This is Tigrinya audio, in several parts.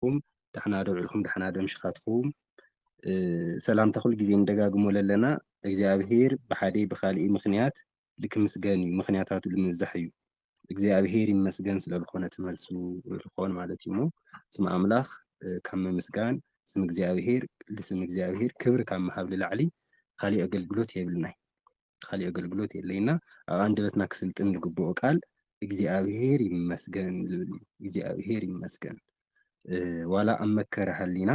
መዓልትኹም፣ ደሕና ዶ ውዒልኩም፣ ደሕና ዶ ምሽኻትኩም። እ፣ ሰላምታ ኩሉ ግዜ ንደጋግሞ ለለና፣ እግዚኣብሄር ብሓደ ብኻልእ ምኽንያት ልክምስገን እዩ፣ ምኽንያታቱ ልምብዛሕ እዩ። እግዚኣብሄር ይመስገን ስለ ዝኾነ ትመልሱ ልኾን ማለት እዩ እሞ፣ ስም ኣምላኽ፣ እ፣ ካብ ምምስጋን፣ ስም እግዚኣብሄር፣ ልስም እግዚኣብሄር ክብሪ ካብ ምሃብ ልላዕሊ ካሊእ ኣገልግሎት የብልናይ። ካሊእ ኣገልግሎት የለይና። ኣብ ኣንደበትና ክስልጥን ልግብኦ ቃል እግዚኣብሄር ይመስገን ልብል እዩ። እግዚኣብሄር ይመስገን። እ፣ ዋላ ኣብ መከራ ሃሊና፣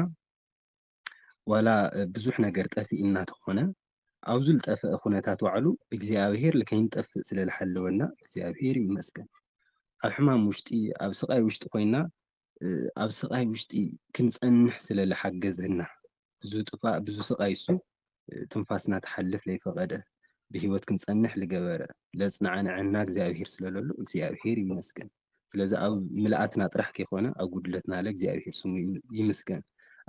ዋላ፣ እ፣ ብዙሕ ነገር ጠፊእና ተኾነ፣ ኣብዚ ልጠፍአ ኩነታት ባዕሉ እግዚኣብሄር ልከይንጠፍእ ስለ ልሓለወና እግዚኣብሄር ይመስገን። ኣብ ሕማም ውሽጢ፣ ኣብ ስቓይ ውሽጢ ኮይና፣ እ፣ ኣብ ስቓይ ውሽጢ ክንጸንሕ ስለ ልሓገዘና፣ ብዙ ጥፋእ፣ ብዙ ስቓይ እሱ፣ እ፣ ትንፋስና ትሓልፍ ለይፈቐደ፣ ብህይወት ክንጸንሕ ልገበረ፣ ለጽንዓና እግዚኣብሄር ስለ ለሎ እግዚኣብሄር ይመስገን። ስለዚ ኣብ ምልኣትና ጥራሕ ከይኮነ ኣብ ጉድለትና ለ እግዚኣብሄር ስሙ ይም-፣ ይምስገን።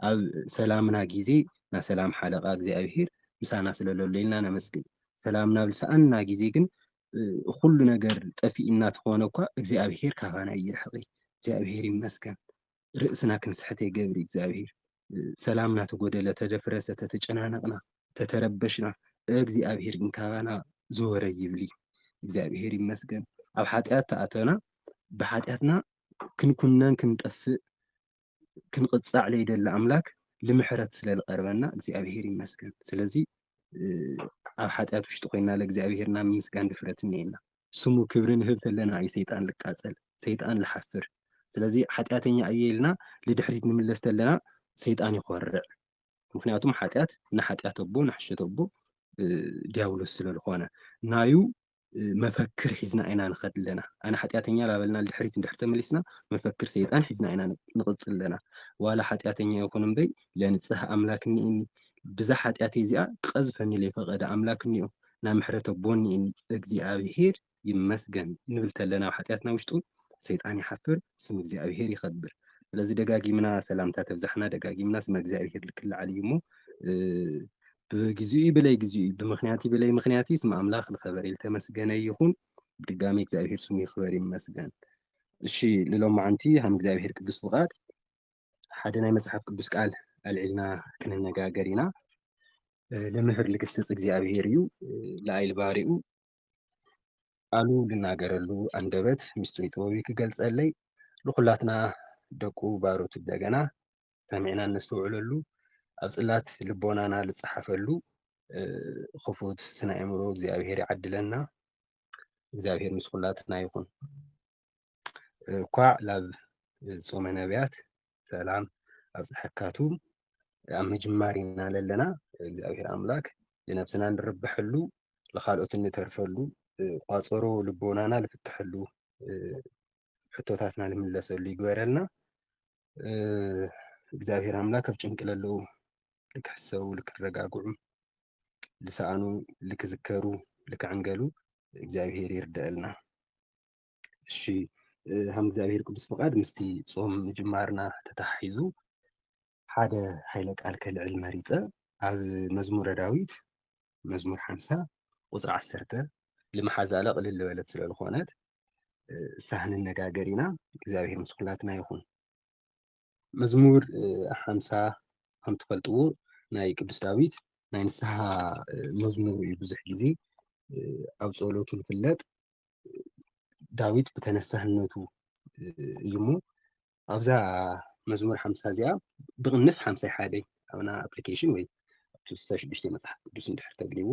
ኣብ ሰላምና ግዜ ና ሰላም ሓለቓ እግዚኣብሄር ምሳና ስለ ለሎ ኢልና ነመስግን። ሰላምና ኣብ ልሰኣንና ግዜ ግን፣ እ፣ ኩሉ ነገር ጠፊእና ተኾነ እኳ እግዚኣብሄር ካባና ይርሕቕ። እግዚኣብሄር ይመስገን። ርእስና ክንስሕት የገብር እግዚኣብሄር። እ፣ ሰላምና ተጎደለ፣ ተደፍረሰ፣ ተተጨናነቕና፣ ተተረበሽና፣ እግዚኣብሄር ግን ካባና ዘወረ ይብል እዩ። እግዚኣብሄር ይመስገን። ኣብ ሓጢኣት ተኣተና፣ ብሓጢኣትና ክንኩነን ክንጠፍእ፣ ክንቕጻዕ ለይደሊ ኣምላክ ልምሕረት ስለ ልቐርበና እግዚኣብሄር ይመስገን። ስለዚ፣ እ፣ ኣብ ሓጢኣት ውሽጢ ኮይና ለእግዚኣብሄርና ምምስጋን ድፍረት እኒኤና። ስሙ ክብሪ ንህብ ተለና እዩ ሰይጣን ልቃጸል፣ ሰይጣን ልሓፍር። ስለዚ ሓጢኣተኛ እየ ኢልና ልድሕሪት ንምለስ ተለና ሰይጣን ይኾርዕ። ምክንያቱም ሓጢኣት ንሓጢኣት ኣቦ፣ ንሕሸት ኣቦ፣ እ፣ ዲያብሎስ ስለ ዝኾነ ናዩ፣ እ፣ መፈክር ሒዝና ኢና ንኸድ ኣለና። ኣነ ሓጢኣተኛ ላበልና ልድሕሪት እንድሕር ተመሊስና መፈክር ሰይጣን ሒዝና ኢና ን-፣ ንቕጽል ኣለና። ዋላ ሓጢኣተኛ ይኹን እምበይ ለንጽህ ኣምላክ እኒእኒ፣ ብዛ ሓጢኣተይ እዚኣ ክቐዝፈኒ ለይፈቐደ ኣምላክ እኒኦ፣ ናይ ምሕረት ኣቦ እኒእኒ። እግዚኣብሄር ይመስገን ንብል ተለና ኣብ ሓጢኣትና ውሽጡ ሰይጣን ይሓፍር፣ ስም እግዚኣብሄር ይኸብር። ስለዚ ደጋጊምና ሰላምታ ተብዛሕና፣ ደጋጊምና ስመ እግዚኣብሄር ልክልዓል እዩ እሞ፣ እ፣ ብግዚኡ እዩ ብለይ ግዚኡ እዩ፣ ብምኽንያት እዩ ብለይ ምኽንያት እዩ፣ ስም ኣምላኽ ልኸበር ልተመስገነ ይኹን። ብድጋሚ እግዚኣብሄር ስሙ ይኽበር ይመስገን። እሺ፣ ልሎማዓንቲ ሃም እግዚኣብሄር ቅዱስ ፍቓድ ሓደ ናይ መጽሓፍ ቅዱስ ቃል ኣልዒልና ክንነጋገር ኢና። እ፣ ልምህር ልግስጽ እግዚኣብሄር እዩ። እ፣ ለኣይል ባሪኡ ቃሉ ልናገረሉ ኣንደበት ምስጢር ጥበቡ ክገልጸለይ፣ ንኹላትና ደቁ ባሮት እንደገና ሰሚዕና እነስተውዕለሉ፣ ኣብ ጽላት ልቦናና ልጸሓፈሉ፣ እ፣ ክፉት ስነ ኣእምሮ እግዚኣብሄር ይዓድለና። እግዚኣብሄር ምስ ኩላትና ይኹን። እኳዕ ላብ ጾመ ነቢያት ሰላም ኣብጽሐካቱ። ኣብ ምጅማር ኢና ለለና። እግዚኣብሄር ኣምላክ ንነብስና ንርብሐሉ፣ ንኻልኦት እንተርፈሉ፣ ቋጸሮ ልቦናና ልፍትሐሉ፣ ሕቶታትና ልምለሰሉ ይግበረልና። እግዚኣብሄር ኣምላክ ኣብ ጭንቂ ለለዉ ልክሕሰቡ፣ ልክረጋግዑ፣ ልሰኣኑ፣ ልክዝከሩ፣ ልክዕንገሉ እግዚኣብሄር ይርደአልና። እሺ፣ እ፣ ሃም እግዚኣብሄር ቅዱስ ፍቓድ ምስቲ ጾም ምጅማርና ተተሓሒዙ ሓደ ሃይለ ቃል ከልዕል መሪጸ። ኣብ መዝሙረ ዳዊት መዝሙር ሓምሳ ቁጽሪ ዓሰርተ ልመሓዛ ኣለ ቅልል ዝበለት ስለ ዝኾነት፣ እ፣ እሳ ክንነጋገር ኢና። እግዚኣብሄር ምስ ኩላትና ይኹን። መዝሙር፣ እ፣ ሓምሳ ከም ትፈልጥዎ ናይ ቅዱስ ዳዊት ናይ ንስሓ፣ እ፣ መዝሙር እዩ። ብዙሕ ግዜ፣ እ፣ ኣብ ጸሎቱ ዝፍለጥ ዳዊት ብተነሳህነቱ፣ እ፣ እዩ እሞ ኣብዛ መዝሙር ሓምሳ እዚኣ ብቕንፍ ሓምሳ ሓደ ኣብና ኣፕሊኬሽን ወይ ኣብቲ ስልሳ ሽዱሽተ መጽሓፍ ቅዱስ እንድሕር ተግንይዎ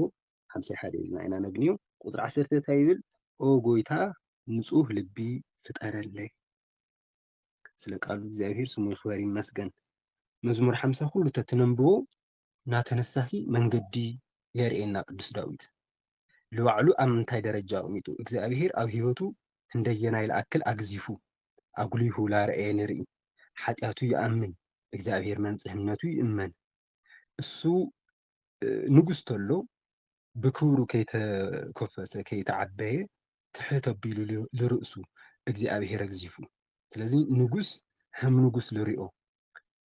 ሓምሳ ሓደ ኢልና ኢና ነግንዮ። ቁጽሪ ዓሰርተ እንታይ ይብል? "ኦ ጎይታ ንጹህ ልቢ ፍጠረለይ።" ስለ ቃሉ እግዚኣብሄር ስሙ ይኽበር ይመስገን። መዝሙር ሓምሳ ኩሉ ተትነንብቦ ናተነሳሂ መንገዲ የርእየና ቅዱስ ዳዊት። ልባዕሉ ኣብ ምንታይ ደረጃ ኣቕሚጡ እግዚኣብሄር ኣብ ህይወቱ እንደየናይ ልኣክል ኣግዚፉ ኣጉሊሁ ላረእየ ንርኢ። ሓጢኣቱ ይኣምን፣ እግዚኣብሄር መንጽህነቱ ይእመን። እሱ፣ እ፣ ንጉስ ተሎ ብክብሩ ከይተኮፈሰ፣ ከይተዓበየ፣ ትሕት ኣቢሉ ል-፣ ልርእሱ እግዚኣብሄር ኣግዚፉ። ስለዚ ንጉስ ሃም ንጉስ ልሪኦ።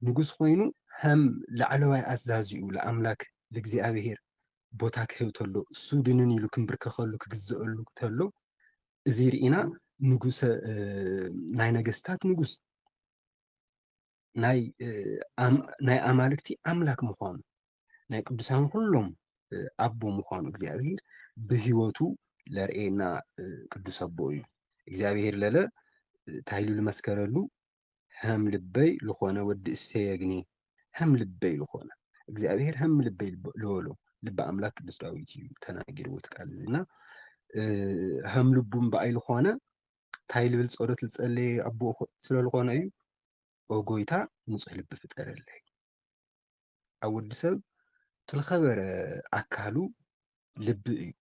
ንጉስ ኮይኑ ሃም ላዕለዋይ ኣዛዚኡ ለኣምላክ ልእግዚኣብሄር ቦታ ክህብ ተሎ፣ እሱ ድንን ኢሉ ክንብርከኸሉ ክግዝአሉ ተሎ፣ እዚ ርኢና ንጉሰ፣ እ፣ ናይ ነገስታት ንጉስ ናይ ኣማልክቲ ኣምላክ ምኳኑ፣ ናይ ቅዱሳን ኩሎም ኣቦ ምኳኑ እግዚኣብሄር ብህይወቱ ለርእየና ቅዱስ ኣቦ እዩ። እግዚኣብሄር ለለ እንታይ ኢሉ ዝመስከረሉ? "ከም ልበይ ልኾነ ወዲ እሴ የግኒ፣ ከም ልበይ ልኾነ እግዚኣብሄር ከም ልበይ ልበሎ" ልበ ኣምላክ ቅዱስ ዳዊት እዩ ተናጊርዎ እቲ ቃል እዚ። እና ከም ልቡ እምበኣይ ልኾነ እንታይ ልብል ጸሎት ልጸለየ ኣቦ ስለ ልኾነ እዩ? "ኦ ጎይታ ንጹህ ልቢ ፍጠረለይ።" ኣብ ወዲ ሰብ ትልኸበረ ኣካሉ ልቢ እዩ።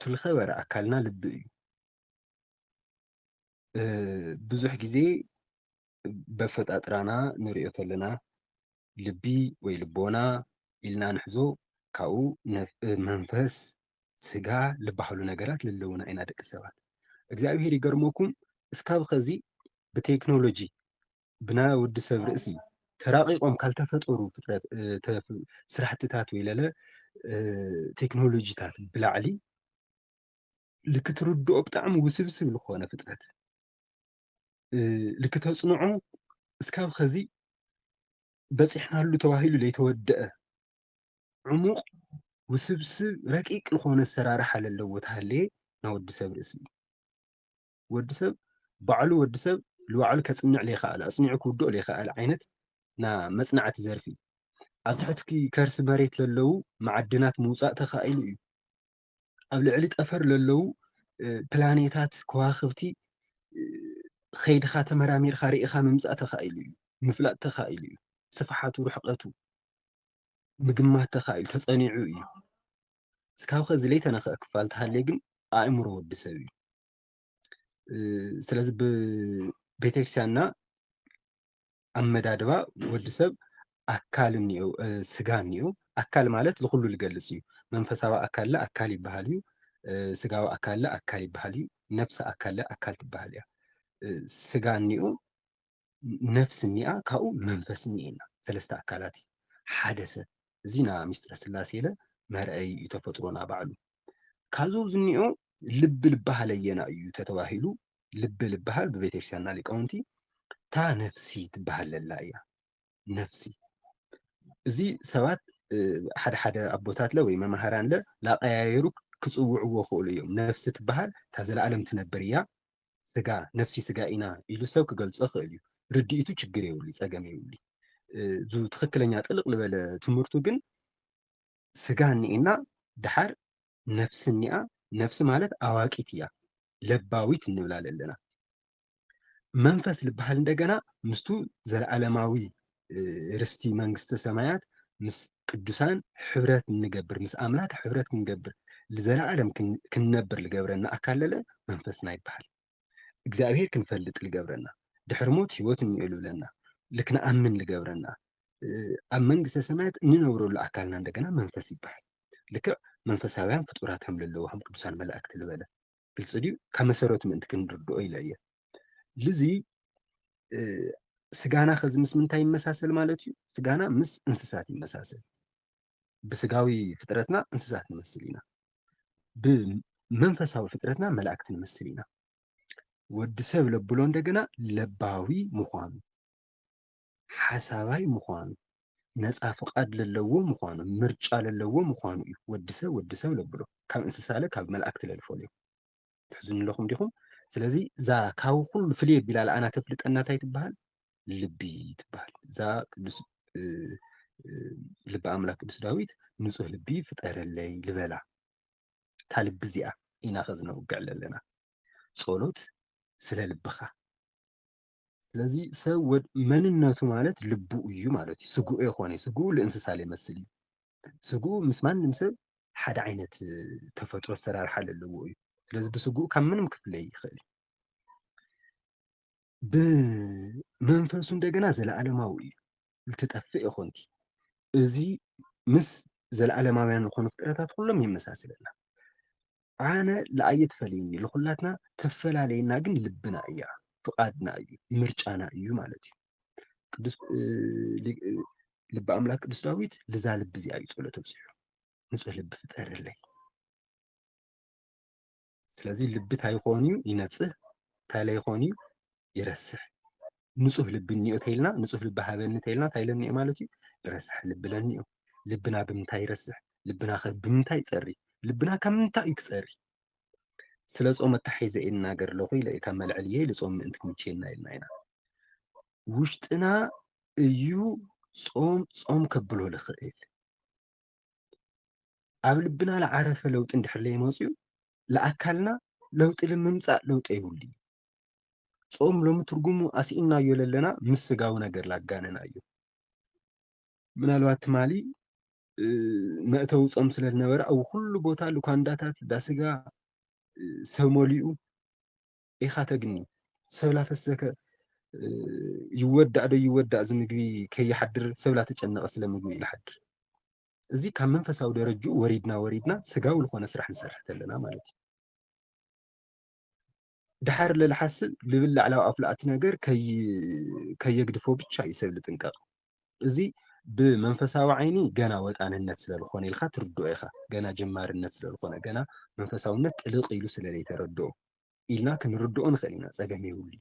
ትልኸበረ ኣካልና ልቢ እዩ። ብዙሕ ግዜ በፈጣጥራና ንሪኦ ተለና ልቢ ወይ ልቦና ኢልና ንሕዞ፣ ካብኡ መንፈስ፣ ስጋ ልባሃሉ ነገራት ለለውና ኢና ደቂ ሰባት። እግዚኣብሄር ይገርመኩም፣ እስካብ ኸዚ ብቴክኖሎጂ ብናይ ወዲ ሰብ ርእሲ ተራቂቆም ካልተፈጠሩ ፍጥረት ስራሕትታት ወይ ለለ ቴክኖሎጂታት ብላዕሊ ልክትርድኦ ብጣዕሚ ውስብስብ ልኾነ ፍጥረት ልክተጽንዖ እስካብ ኸዚ በጺሕናሉ ተባሂሉ ለይተወደአ ዕሙቕ ውስብስብ ረቂቅ ልኾነ ኣሰራርሓ ለለዎ ተሃለየ ናይ ወዲ ሰብ ርእሲ እዩ። ወዲ ሰብ ባዕሉ ወዲ ሰብ ልባዕሉ ከጽንዕ ለይኸኣለ፣ ኣጽኒዑ ክውድኦ ለይኸኣለ ዓይነት ና መጽናዕቲ ዘርፊ ኣብ ትሕቲ ከርሲ መሬት ለለዉ መዓድናት ምውጻእ ተኻኢሉ እዩ። ኣብ ልዕሊ ጠፈር ለለዉ ፕላኔታት፣ ከዋኽብቲ ኸይድኻ ተመራሚርካ ርኢኻ ምምጻእ ተኻኢሉ እዩ። ምፍላጥ ተኻኢሉ እዩ። ስፍሓቱ፣ ርሕቀቱ ምግማት ተኻኢሉ፣ ተጸኒዑ እዩ። እስካብ ኸዚ ለይተነኽአ ክፋል ተሃልየ ግን ኣእምሮ ወዲ ሰብ እዩ። ስለዚ ብቤተክርስትያንና ኣመዳድባ ወዲ ሰብ ኣካል እኒኦ፣ ስጋ እኒኦ። ኣካል ማለት ንኹሉ ዝገልጽ እዩ። መንፈሳዊ ኣካል ኣካል ይበሃል እዩ። ስጋዊ ኣካል ኣካል ይበሃል እዩ። ነፍሲ ኣካል ኣካል ትበሃል እያ። ስጋ እኒኦ፣ ነፍሲ እኒኣ፣ ካብኡ መንፈስ እኒኤና። ሰለስተ ኣካላት እዩ ሓደ ሰብ። እዚ ና ሚስጥረ ስላሴ ኢለ መርኣይ እዩ ተፈጥሮና ባዕሉ። ካብዚ ዝኒኦ ልቢ ልበሃል ኣየና እዩ ተተባሂሉ፣ ልቢ ልበሃል ብቤተክርስትያንና ሊቃውንቲ እታ ነፍሲ ትበሃል ለላ እያ። ነፍሲ። እዚ ሰባት ሓደ ሓደ ኣቦታት ለ ወይ መማህራን ለ ላቀያየሩ ክጽውዕዎ ክእሉ እዮም። ነፍሲ ትበሃል እታ ዘለኣለም ትነብር እያ። ስጋ፣ ነፍሲ ስጋ ኢና ኢሉ ሰብ ክገልጾ ክእል እዩ። ርድኢቱ ችግር የብሉ፣ ጸገም የብሉ። እዚ ትኽክለኛ ጥልቕ ዝበለ ትምህርቱ ግን ስጋ እኒኤና፣ ደሓር ነፍሲ እኒኣ። ነፍሲ ማለት ኣዋቂት እያ፣ ለባዊት እንብላ ኣለና። መንፈስ ዝበሃል እንደገና ምስቱ ዘለዓለማዊ ርስቲ መንግስተ ሰማያት ምስ ቅዱሳን ሕብረት እንገብር፣ ምስ ኣምላክ ሕብረት ክንገብር፣ ንዘለዓለም ክንነብር ዝገብረና ኣካል ለለ መንፈስና ይበሃል። እግዚኣብሔር ክንፈልጥ ዝገብረና፣ ድሕሪ ሞት ህይወት እኒኦ ዝብለና፣ ልክንኣምን ዝገብረና፣ ኣብ መንግስተ ሰማያት እንነብረሉ ኣካልና እንደገና መንፈስ ይበሃል። ልክዕ መንፈሳውያን ፍጡራት ከም ዘለዉ ከም ቅዱሳን መላእክቲ ዝበለ ግልፂ ድዩ? ካብ መሰረቱ ምእንቲ ክንርድኦ ኢለ እየ። ልዚ ስጋና ከዚ ምስ ምንታይ ይመሳሰል ማለት እዩ? ስጋና ምስ እንስሳት ይመሳሰል። ብስጋዊ ፍጥረትና እንስሳት ንመስል ኢና። ብመንፈሳዊ ፍጥረትና መላእክቲ ንመስል ኢና። ወዲ ሰብ ለብሎ እንደገና ለባዊ ምዃኑ፣ ሓሳባይ ምዃኑ፣ ነፃ ፍቓድ ለለዎ ምዃኑ፣ ምርጫ ለለዎ ምዃኑ እዩ። ወዲ ሰብ ወዲ ሰብ ለብሎ፣ ካብ እንስሳለ ካብ መላእክቲ ለልፈልዮ። ትሕዝኒ ኣለኹም ዲኹም? ስለዚ እዛ ካብ ኩሉ ፍልይ ኣቢላ ለኣና ተፍልጠና እንታይ ትበሃል? ልቢ ትበሃል። እዛ ቅዱስ ልቢ ኣምላክ ቅዱስ ዳዊት ንጹህ ልቢ ፍጠረለይ ልበላ። እታ ልቢ እዚኣ ኢና ከዚ ነውግዕ ለለና። ጸሎት ስለ ልብኻ። ስለዚ ሰብ ወድ መንነቱ ማለት ልቡ እዩ ማለት እዩ። ስግኡ የኾነ ስግኡ ልእንስሳ ሊመስል እዩ። ስግኡ ምስ ማንም ሰብ ሓደ ዓይነት ተፈጥሮ ኣሰራርሓ ለለዎ እዩ። ስለዚ ብስግኡ ካብ ምንም ክፍለይ ይኽእል እዩ። ብመንፈሱ እንደገና ዘለኣለማዊ እዩ። ልትጠፍእ ይኾንቲ። እዚ ምስ ዘለኣለማውያን ዝኾኑ ፍጥረታት ኩሎም የመሳስለና። ኣነ ለኣየ ትፈልየኒ ልኹላትና ተፈላለየና ግን ልብና እያ፣ ፍቓድና እዩ፣ ምርጫና እዩ ማለት እዩ። ቅዱስ ልቢ ኣምላክ ቅዱስ ዳዊት ልዛ ልቢ እዚኣ እዩ ጸሎት ኣብዚሑ። ንጹህ ልቢ ፍጠርለይ። ስለዚ ልቢ እንታይ ይኾን እዩ? ይነጽህ። እንታይ ለይኾን እዩ? ይረስሕ። ንጹህ ልቢ እኒኦ ተይልና፣ ንጹህ ልቢ ሃበኒ ተይልና እንታይ ኢለኒ ማለት እዩ? ረሳሕ ልቢ ለኒኦ። ልብና ብምንታይ ይረስሕ? ልብና ከ ብምንታይ ይጸሪ? ልብና ካብ ምንታይ እዩ ክጸሪ? ስለ ጾም ኣተሓሒዘ እየ እናገር ኣለኹ ኢለ እየ ካብ መልዕል እየ ኢሉ ጾም ምእንቲ ክምችየና ኢልና ኢና። ውሽጥና እዩ ጾም ጾም ከብሎ ልኽእል። ኣብ ልብና ለዓረፈ ለውጢ እንድሕር ለይመፅኡ ለኣካልና ለውጢ ልምምፃእ ለውጢ የብሉ እዩ። ጾም ሎሚ ትርጉሙ ኣስኢናዮ ለለና ምስ ስጋዊ ነገር ላጋነና እዩ። ምናልባት ትማሊ መእተዊ ጾም ስለ ዝነበረ ኣብ ኩሉ ቦታ ሉካንዳታት ዳስጋ ሰብ መሊኡ ኢኻ ተግኒ። ሰብ ላፈሰከ ይወዳእ ዶ ይወዳእ እዚ ምግቢ ከይሓድር ሰብ ላተጨነቐ ስለ ምግቢ ኢልሓድር። እዚ ካብ መንፈሳዊ ደረጅኡ ወሪድና ወሪድና ስጋዊ ዝኾነ ስራሕ ንሰርሕ ተለና ማለት እዩ። ድሓር ለልሓስብ ልብል ላዕላዊ ኣፍላእቲ ነገር ከየግድፎ ብቻ እዩ ሰብ ልጥንቀቕ። እዚ ብመንፈሳዊ ዓይኒ ገና ወጣንነት ስለልኾነ ኢልካ ትርድኦ ኢኻ። ገና ጀማርነት ስለልኾነ፣ ገና መንፈሳውነት ጥልቕ ኢሉ ስለለይተረድኦ ኢልና ክንርድኦ ንኽእል ኢና። ጸገም የብሉ።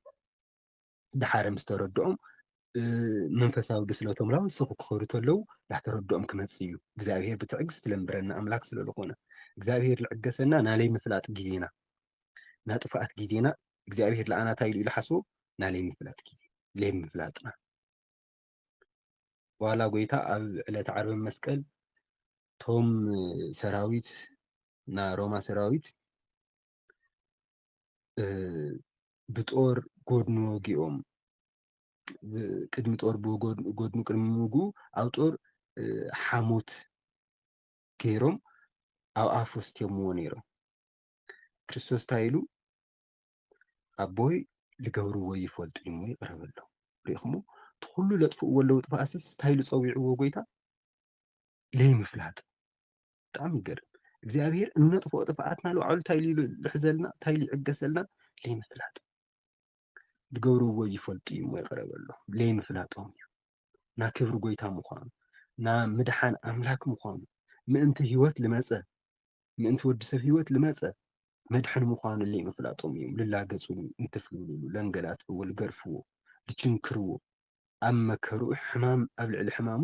ድሓር ምስ ተረድኦም መንፈሳዊ ብስለቶም ላወሰኹ ክኸዱ ተለዉ ላተረድኦም ክመጽእ እዩ። እግዚኣብሔር ብትዕግስቲ ለንብረና ኣምላክ ስለልኾነ እግዚኣብሔር ልዕገሰና ናለይ ምፍላጥ ግዜና ናጥፍኣት ግዜና እግዚኣብሔር ለኣና እንታይ ኢሉ ኢሉ ሓስቦ ናለይ ምፍላጥ ግዜ ለይ ምፍላጥና ዋላ ጎይታ ኣብ ዕለት ዓርቢ መስቀል ቶም ሰራዊት ና ሮማ ሰራዊት ብጦር ጎድኑ ወጊኦም ቅድሚ ጦር ጎድኑ ቅድሚ ምጉ ኣብ ጦር ሓሞት ገይሮም ኣብ ኣፍ ወስትዮምዎ ነይሮም። ክርስቶስ እንታይ ኢሉ ኣቦይ ልገብርዎ ይፈልጡ እሞ ይቕረበሎም። ሪኢኹሞ እቲ ኩሉ ለጥፍእዎ ኣለዉ ጥፍኣስስ እንታይ ኢሉ ጸዊዕዎ ጎይታ ለይምፍላጥ። ብጣዕሚ ይገርም። እግዚኣብሔር እነጥፍኦ ጥፍኣትና ንባዕሉ እንታይ ኢሉ ልሕዘልና እንታይ ኢሉ ይዕገሰልና ለይምፍላጥ። ዝገብርዎ ይፈልጡ እዩ እሞ ይቕረ በሎም። ለይምፍላጦም እዩ። ና ክብሪ ጎይታ ምዃኑ፣ ና ምድሓን ኣምላክ ምዃኑ፣ ምእንቲ ህይወት ልመጸ፣ ምእንቲ ወዲ ሰብ ህይወት ልመጸ መድሕን ምዃኑ ለይምፍላጦም እዮም ልላገጹሉ፣ እንትፍልልሉ፣ ለንገላትዕዎ፣ ልገርፍዎ፣ ልችንክርዎ፣ ኣብ መከርኡ ሕማም ኣብ ልዕሊ ሕማሙ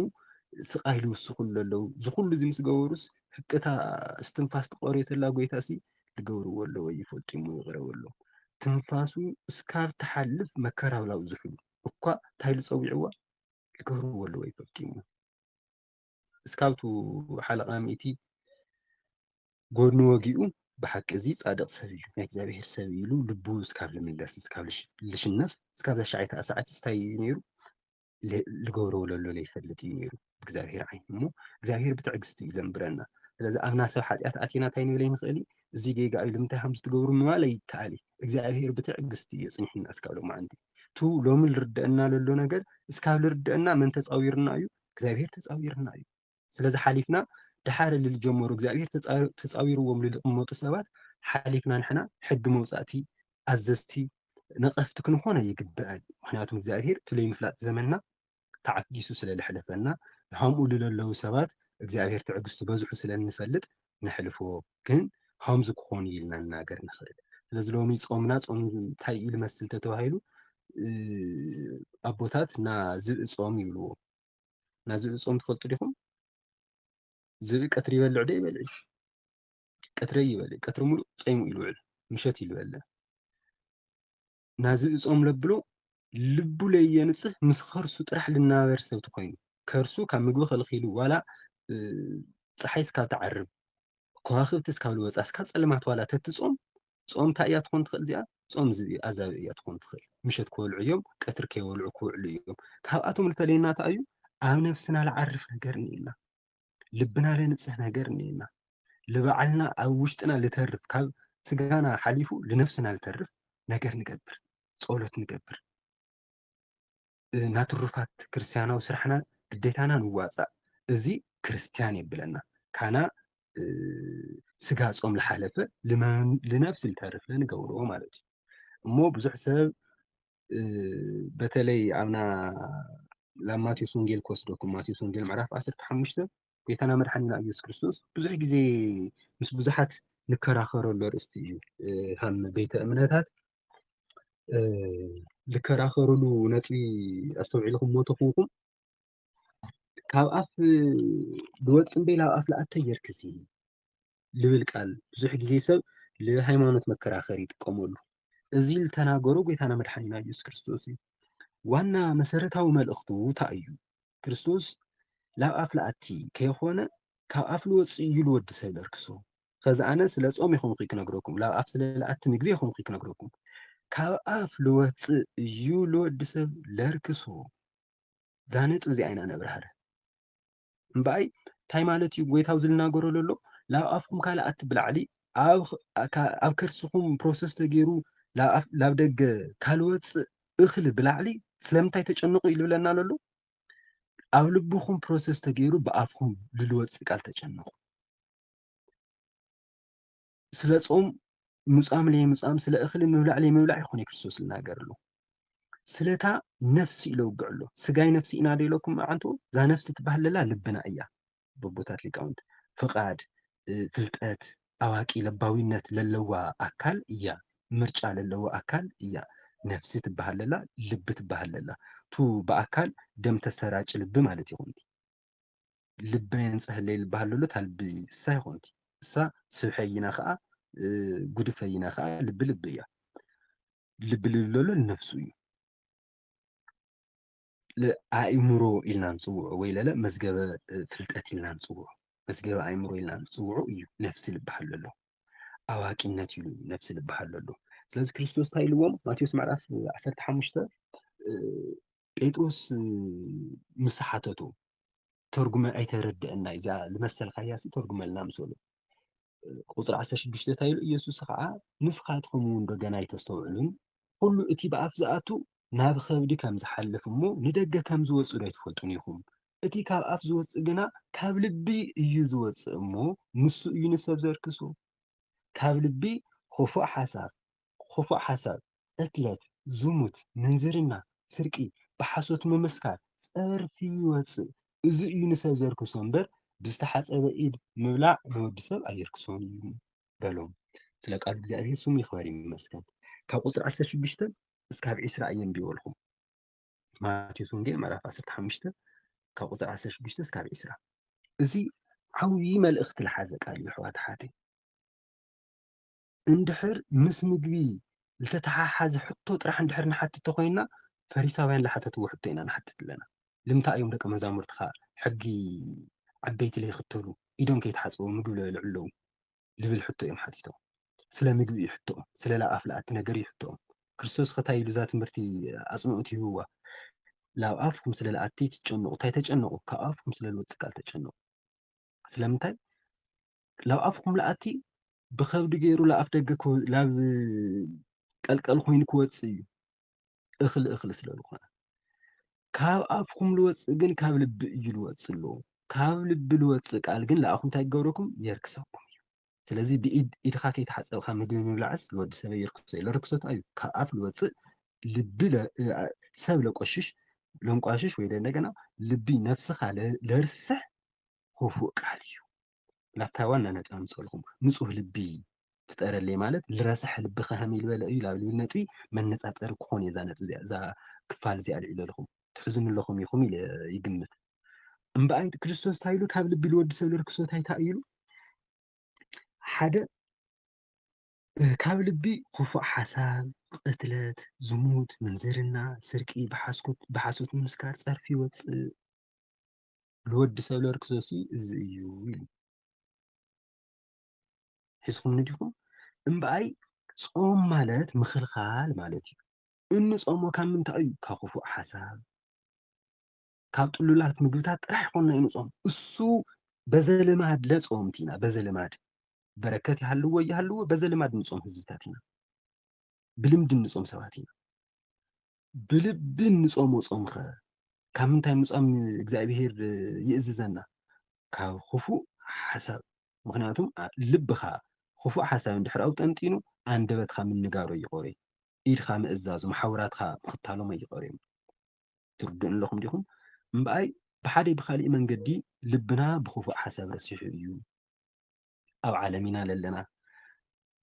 ስቓይ ልውስኹሉ ኣለዉ። እዚ ኩሉ እዚ ምስ ገበሩስ ህቅታ እስትንፋስ ትቐርዮ ተላ ጎይታሲ ልገብርዎ ኣለዎ ይፈልጡ እሞ ይቕረ በሎም። ትንፋሱ እስካብ ትሓልፍ መከራ ብላው ዝሕሉ እኳ እንታይ ልጸዊዕዋ ልገብርዎ ኣለዎ ይፈልጡ እሞ እስካብቱ ሓለቓ ሚእቲ ጎድኑ ወጊኡ ብሓቂ እዚ ጻድቕ ሰብ እዩ ናይ እግዚኣብሔር ሰብ ኢሉ ልቡ እስካብ ልምለስ እስካብ ልሽነፍ እስካብ ዘሻዓይታ ሰዓት ስታይ እዩ ነይሩ ልገብሮ ለሎ ለይፈልጥ እዩ ነይሩ ብእግዚኣብሔር ዓይን እሞ እግዚኣብሔር ብትዕግስቲ እዩ ለንብረና ስለዚ ኣብና ሰብ ሓጢኣት ኣቲና እንታይ ንብል ኣይንኽእል እዩ እዚ ጌጋ እዩ ልምንታይ ከም ዝትገብሩ ምባል ኣይከኣል እዩ እግዚኣብሔር ብትዕግስቲ እዩ የፅንሕና እስካብ ሎማዓንቲ ቱ ሎሚ ልርደአና ለሎ ነገር እስካብ ልርደአና መን ተፃዊርና እዩ እግዚኣብሔር ተፃዊርና እዩ ስለዚ ሓሊፍና ድሓር ልልጀመሩ እግዚኣብሔር ተፃዊርዎም ልልቕመጡ ሰባት ሓሊፍና ንሕና ሕጊ መውፃእቲ ኣዘዝቲ ነቐፍቲ ክንኾን ኣይግበአን ምክንያቱም እግዚኣብሔር እቲ ለይምፍላጥ ዘመንና ተዓጊሱ ስለ ልሕለፈና ንሃምኡ ልለለዉ ሰባት እግዚኣብሔር ትዕግስቱ በዝሑ ስለ እንፈልጥ ነሕልፎ ግን ሃምዚ ክኾኑ ኢልና ንናገር ንኽእል ስለዚ ሎሚ ፆምና ፆም እንታይ እዩ ልመስል ተተባሂሉ ኣቦታት ናዝብኢ ፆም ይብልዎ ናዝብኢ ፆም ትፈልጡ ዲኹም ዝብኢ ቀትሪ ይበልዕ ዶ ይበልዕ ቀትሪ ይበልዕ ቀትሪ ሙሉእ ፀይሙ እዩ ልውዕል ምሸት እዩ ልበልዕ ናዝብኢ ፆም ለብሎ ልቡ ለየንፅህ ምስ ከርሱ ጥራሕ ልናበር ሰብ ተኮይኑ ከርሱ ካብ ምግቢ ከልኪሉ ዋላ ፀሓይ ስካብ ትዓርብ ከዋክብቲ እስካብ ልወፃ እስካብ ፀለማት ዋላ ተትፆም ጾም እንታይ እያ ትኾን ትኽእል እዚኣ? ጾም ዝብኢ ኣዛብእ እያ ትኾን ትኽእል። ምሸት ክበልዑ እዮም፣ ቀትሪ ከይበልዑ ክውዕሉ እዮም። ካብኣቶም ልፈለየና እንታይ እዩ? ኣብ ነብስና ልዓርፍ ነገር እኒኤና። ልብና ለንጽህ ነገር እኒኤና። ልባዕልና ኣብ ውሽጥና ልተርፍ ካብ ስጋና ሓሊፉ ልነብስና ልተርፍ ነገር ንገብር። ጸሎት ንገብር። ናትሩፋት ክርስትያናዊ ስራሕና ግዴታና ንዋፃእ እዚ ክርስትያን የብለና ካና ስጋ ፆም ልሓለፈ ልነብስ ልተርፍ ለንገብርዎ ማለት እዩ እሞ ብዙሕ ሰብ በተለይ ኣብና ላብ ማቴዎስ ወንጌል ክወስደኩም ማቴዎስ ወንጌል ምዕራፍ ዓሰርተ ሓሙሽተ ጎይታና መድሓኒና ኢየሱስ ክርስቶስ ብዙሕ ግዜ ምስ ብዙሓት ንከራኸረሉ ኣርእስቲ እዩ ከም ቤተ እምነታት እ፣ ልከራኸሩሉ ነጥቢ ኣስተውዒልኩሞ ተኾንኩም፣ ካብ ኣፍ ዝወጽእ እምበይ ላብ ኣፍ ለኣተ የርክስ እዩ ልብል ቃል ብዙሕ ግዜ ሰብ ልሃይማኖት መከራኸሪ ይጥቀመሉ። እዚ ልተናገሮ ጐይታና መድሓኒና ኢየሱስ ክርስቶስ እዩ። ዋና መሰረታዊ መልእኽቱ እንታይ እዩ? ክርስቶስ ላብ ኣፍ ለኣቲ ከይኾነ ካብ ኣፍ ልወጽእ እዩ ልወዲ ሰብ ለርክሶ። ኸዚ ኣነ ስለ ጾም ይኹንኩ ክነግረኩም፣ ላብ ኣፍ ስለ ለኣቲ ምግቢ ይኹንኩ ክነግረኩም። ካብ ኣፍ ልወጽእ እዩ ልወዲ ሰብ ለርክሶ። እዛ ነጥቢ እዚኣ ኢና ነብርሃረ። እምበኣይ እንታይ ማለት እዩ? ጐይታ ኣብዚ ልናገሮ ለሎ፣ ላብ ኣፍኩም ካልኣት ብላዕሊ ኣብ፣ ኣብ ከርስኹም ፕሮሰስ ተገይሩ ላብ ኣፍ-፣ ላብ ደገ ካልወጽእ እኽሊ ብላዕሊ ስለምንታይ ተጨንቑ እዩ ልብለና ለሎ? ኣብ ልብኹም ፕሮሰስ ተገይሩ ብኣፍኹም ልልወጽእ ቃል ተጨንቑ። ስለ ጾም ምጻም ለይምጻም፣ ስለ እኽሊ ምብላዕ ለይምብላዕ ይኹን ክርስቶስ ልናገር ኣሎ። ስለታ ነፍሲ ኢለ ውግዕ ኣሎ። ስጋይ ነፍሲ ኢና ዶ ኢለኩም መዓንቱ? እዛ ነፍሲ ትበሃል ለላ ልብና እያ። በቦታት ሊቃውንት ፍቓድ፣ እ፣ ፍልጠት፣ ኣዋቂ ለባዊነት ለለዋ ኣካል እያ። ምርጫ ለለዋ ኣካል እያ። ነፍሲ ትበሃል ለላ፣ ልቢ ትበሃል ለላ። ቱ ብኣካል ደም ተሰራጭ ልቢ ማለት ይኹን። ልበ የንጽህለይ ልበሃል ለሎ፣ እታ ልቢ እሳ ይኹን። እሳ ስብሐይና ኸኣ፣ እ፣ ጉድፈይና ኸኣ ልቢ ልቢ እያ። ልቢ ልብል ለሎ ንነፍሱ እዩ። ለ-፣ ኣእምሮ ኢልና ንጽውዖ ወይ ለለ መዝገበ፣ እ፣ ፍልጠት ኢልና ንጽውዖ። መዝገበ ኣእምሮ ኢልና ንጽውዖ እዩ ነፍሲ ልበሃል ለሎ። ኣዋቂነት እዩ ነፍሲ ልበሃል ለሎ። ስለዚ ክርስቶስ እንታይ ኢልዎም? ማቴዎስ ምዕራፍ ዓሰርተ ሓሙሽተ፣ እ፣ ጴጥሮስ፣ እ፣ ምስ ሓተቶ፣ "ተርጉመ ኣይተረድአና እዩ፣ እዛ ልመሰልካያ ሲ ተርጉመልና" ምስ በሎ። ቁጽሪ ዓሰርተ ሽዱሽተ እንታይ ኢሉ? ኢየሱስ ኸዓ፣ "ንስኻትኩም እውን ዶ ገና ኣይተስተውዕሉን? ኩሉ እቲ ብኣፍ ዝኣቱ ናብ ኸብዲ ከም ዝሓልፍ እሞ ንደገ ከም ዝወጽእ ዶ ኣይትፈልጡን ኢኹም? እቲ ካብ ኣፍ ዝወጽእ ግና ካብ ልቢ እዩ ዝወጽእ እሞ ንሱ እዩ ንሰብ ዘርክሶ። ካብ ልቢ ኽፉእ ሓሳብ፣ ኽፉእ ሓሳብ፣ ቅትለት፣ ዝሙት፣ ምንዝርና፣ ስርቂ፣ ብሓሶት ምምስካር፣ ጸርፊ ይወጽእ። እዚ እዩ ንሰብ ዘርክሶ እምበር ብዝተሓጸበ ኢድ ምብላዕ ንወዲ ሰብ ኣየርክሶን እዩ" በሎም። ስለ ቃል እግዚኣብሔር ስሙ ይኽበር ይመስገን። ካብ ቁጽሪ ዓሰርተ ሽዱሽተ እስካብ ዒስራ እየ ኣንቢበልኩም። ማቴዎስ ወንጌል ምዕራፍ ዓሰርተ ሓሙሽተ ካብ ቁጽሪ ዓሰርተ ሽዱሽተ እስካብ ዒስራ። እዚ ዓብዪ መልእኽቲ ዝሓዘ ቃል እዩ፣ ኣሕዋት ኣሓተይ። እንድሕር ምስ ምግቢ ዝተተሓሓዘ ሕቶ ጥራሕ እንድሕር ንሓትት ተኾይንና፣ ፈሪሳውያን ዝሓተትዎ ሕቶ ኢና ንሓትት ኣለና። ልምንታይ እዮም ደቀ መዛሙርትኻ ሕጊ ዓበይቲ ለይኽተሉ፣ ኢዶም ከይተሓጸቡ ምግቢ ለበልዑ ኣለዉ? ልብል ሕቶ እዮም ሓቲቶም። ስለ ምግቢ እዩ ሕቶኦም፣ ስለ ላብ ኣፍ ለኣቲ ነገር እዩ ሕቶኦም። ክርስቶስ ኸ እንታይ ኢሉ እዛ ትምህርቲ ኣጽንኦት ሂብዋ? "ላብ ኣፍኩም ስለ ለኣቲ ትጨነቑ፣ እንታይ ተጨነቑ? ካብ ኣፍኩም ስለ ልወጽእ ቃል ተጨነቑ። ስለምንታይ? ላብ ኣፍኩም ለኣቲ ብኸብዲ ገይሩ ላብ ኣፍ ደገ ክወ-፣ ላብ ቀልቀል ኮይኑ ክወጽእ እዩ፣ እኽሊ እኽሊ ስለ ዝኾነ። ካብ ኣፍኩም ልወጽእ ግን ካብ ልቢ እዩ ልወጽእ ኣለዎ። ካብ ልቢ ልወጽእ ቃል ግን ለኣኹም እንታይ ይገብረኩም? የርክሰኩም እዩ። ስለዚ ብኢድ፣ ኢድኻ ከይተሓጸብካ ምግቢ ምብላዕስ ንወዲ ሰብ የርክሶ እዩ። ርክሶት እዩ። ካብ ኣፍ ልወጽእ ልቢ ለ-፣ እ፣ እ፣ ሰብ ለቆሽሽ፣ ለንቋሽሽ ወይ እንደገና ልቢ ነፍስኻ ለ-፣ ለርስሕ ክፉእ ቃል እዩ። ላብታ ዋና ነጥቢ ኣምጸልኩም። ንጹህ ልቢ ፍጠረለይ ማለት ልረስሕ ልቢ ከሀም ኢልበለ እዩ። ላብ ልብል ነጥቢ መነጻጸሪ ክኾን እየ እዛ ነጥቢ እዚኣ፣ እዛ ክፋል እዚኣ ልዕለልኹም። ትሕዝኑ ኣለኹም ኢኹም ኢለ ይግምት። እምበኣይ ክርስቶስ እንታይ ኢሉ? ካብ ልቢ ልወዲ ሰብ ልርክሶ እንታይ ኢሉ? ሓደ፣ እ፣ ካብ ልቢ ክፉእ ሓሳብ፣ ቅትለት፣ ዝሙት፣ ምንዝርና፣ ስርቂ፣ ብሓስኩት-፣ ብሓሶት ምምስካር፣ ጸርፊ ይወጽእ። ልወዲ ሰብ ለርክሶሲ እዚ እዩ ኢሉ። ሒዝኹምኒ ዲኹም? እምበኣይ ጾም ማለት ምኽልኻል ማለት እዩ። እንጾሞ ካብ ምንታይ እዩ? ካብ ክፉእ ሓሳብ፣ ካብ ጥሉላት ምግብታት ጥራሕ ይኾንና እዩ ንጾም። እሱ በዘልማድ ለጾምቲ ኢና፣ በዘልማድ። በረከት ይሃልዎ ይሃልዎ፣ በዘልማድ ንጾም ህዝብታት ኢና። ብልምዲ ንጾም ሰባት ኢና። ብልቢ ንጾሞ ጾምኸ ካብ ምንታይ ምጻም እግዚኣብሄር ይእዝዘና? ካብ ክፉእ ሓሳብ። ምኽንያቱም፣ ኣ-፣ ልብኻ ክፉእ ሓሳብ እንድሕር ኣውጠንጢኑ፣ ኣንደበትኻ ምንጋሮ ይቖርዮ። ኢድኻ ምእዛዙ፣ መሓውራትኻ ምኽታሎም ኣይቐርዮም። ትርድኡኒ ኣለኹም ዲኹም? እምበኣይ ብሓደ ብኻሊእ መንገዲ ልብና ብኽፉእ ሓሳብ ረሲሑ እዩ። ኣብ ዓለም ኢና ለለና።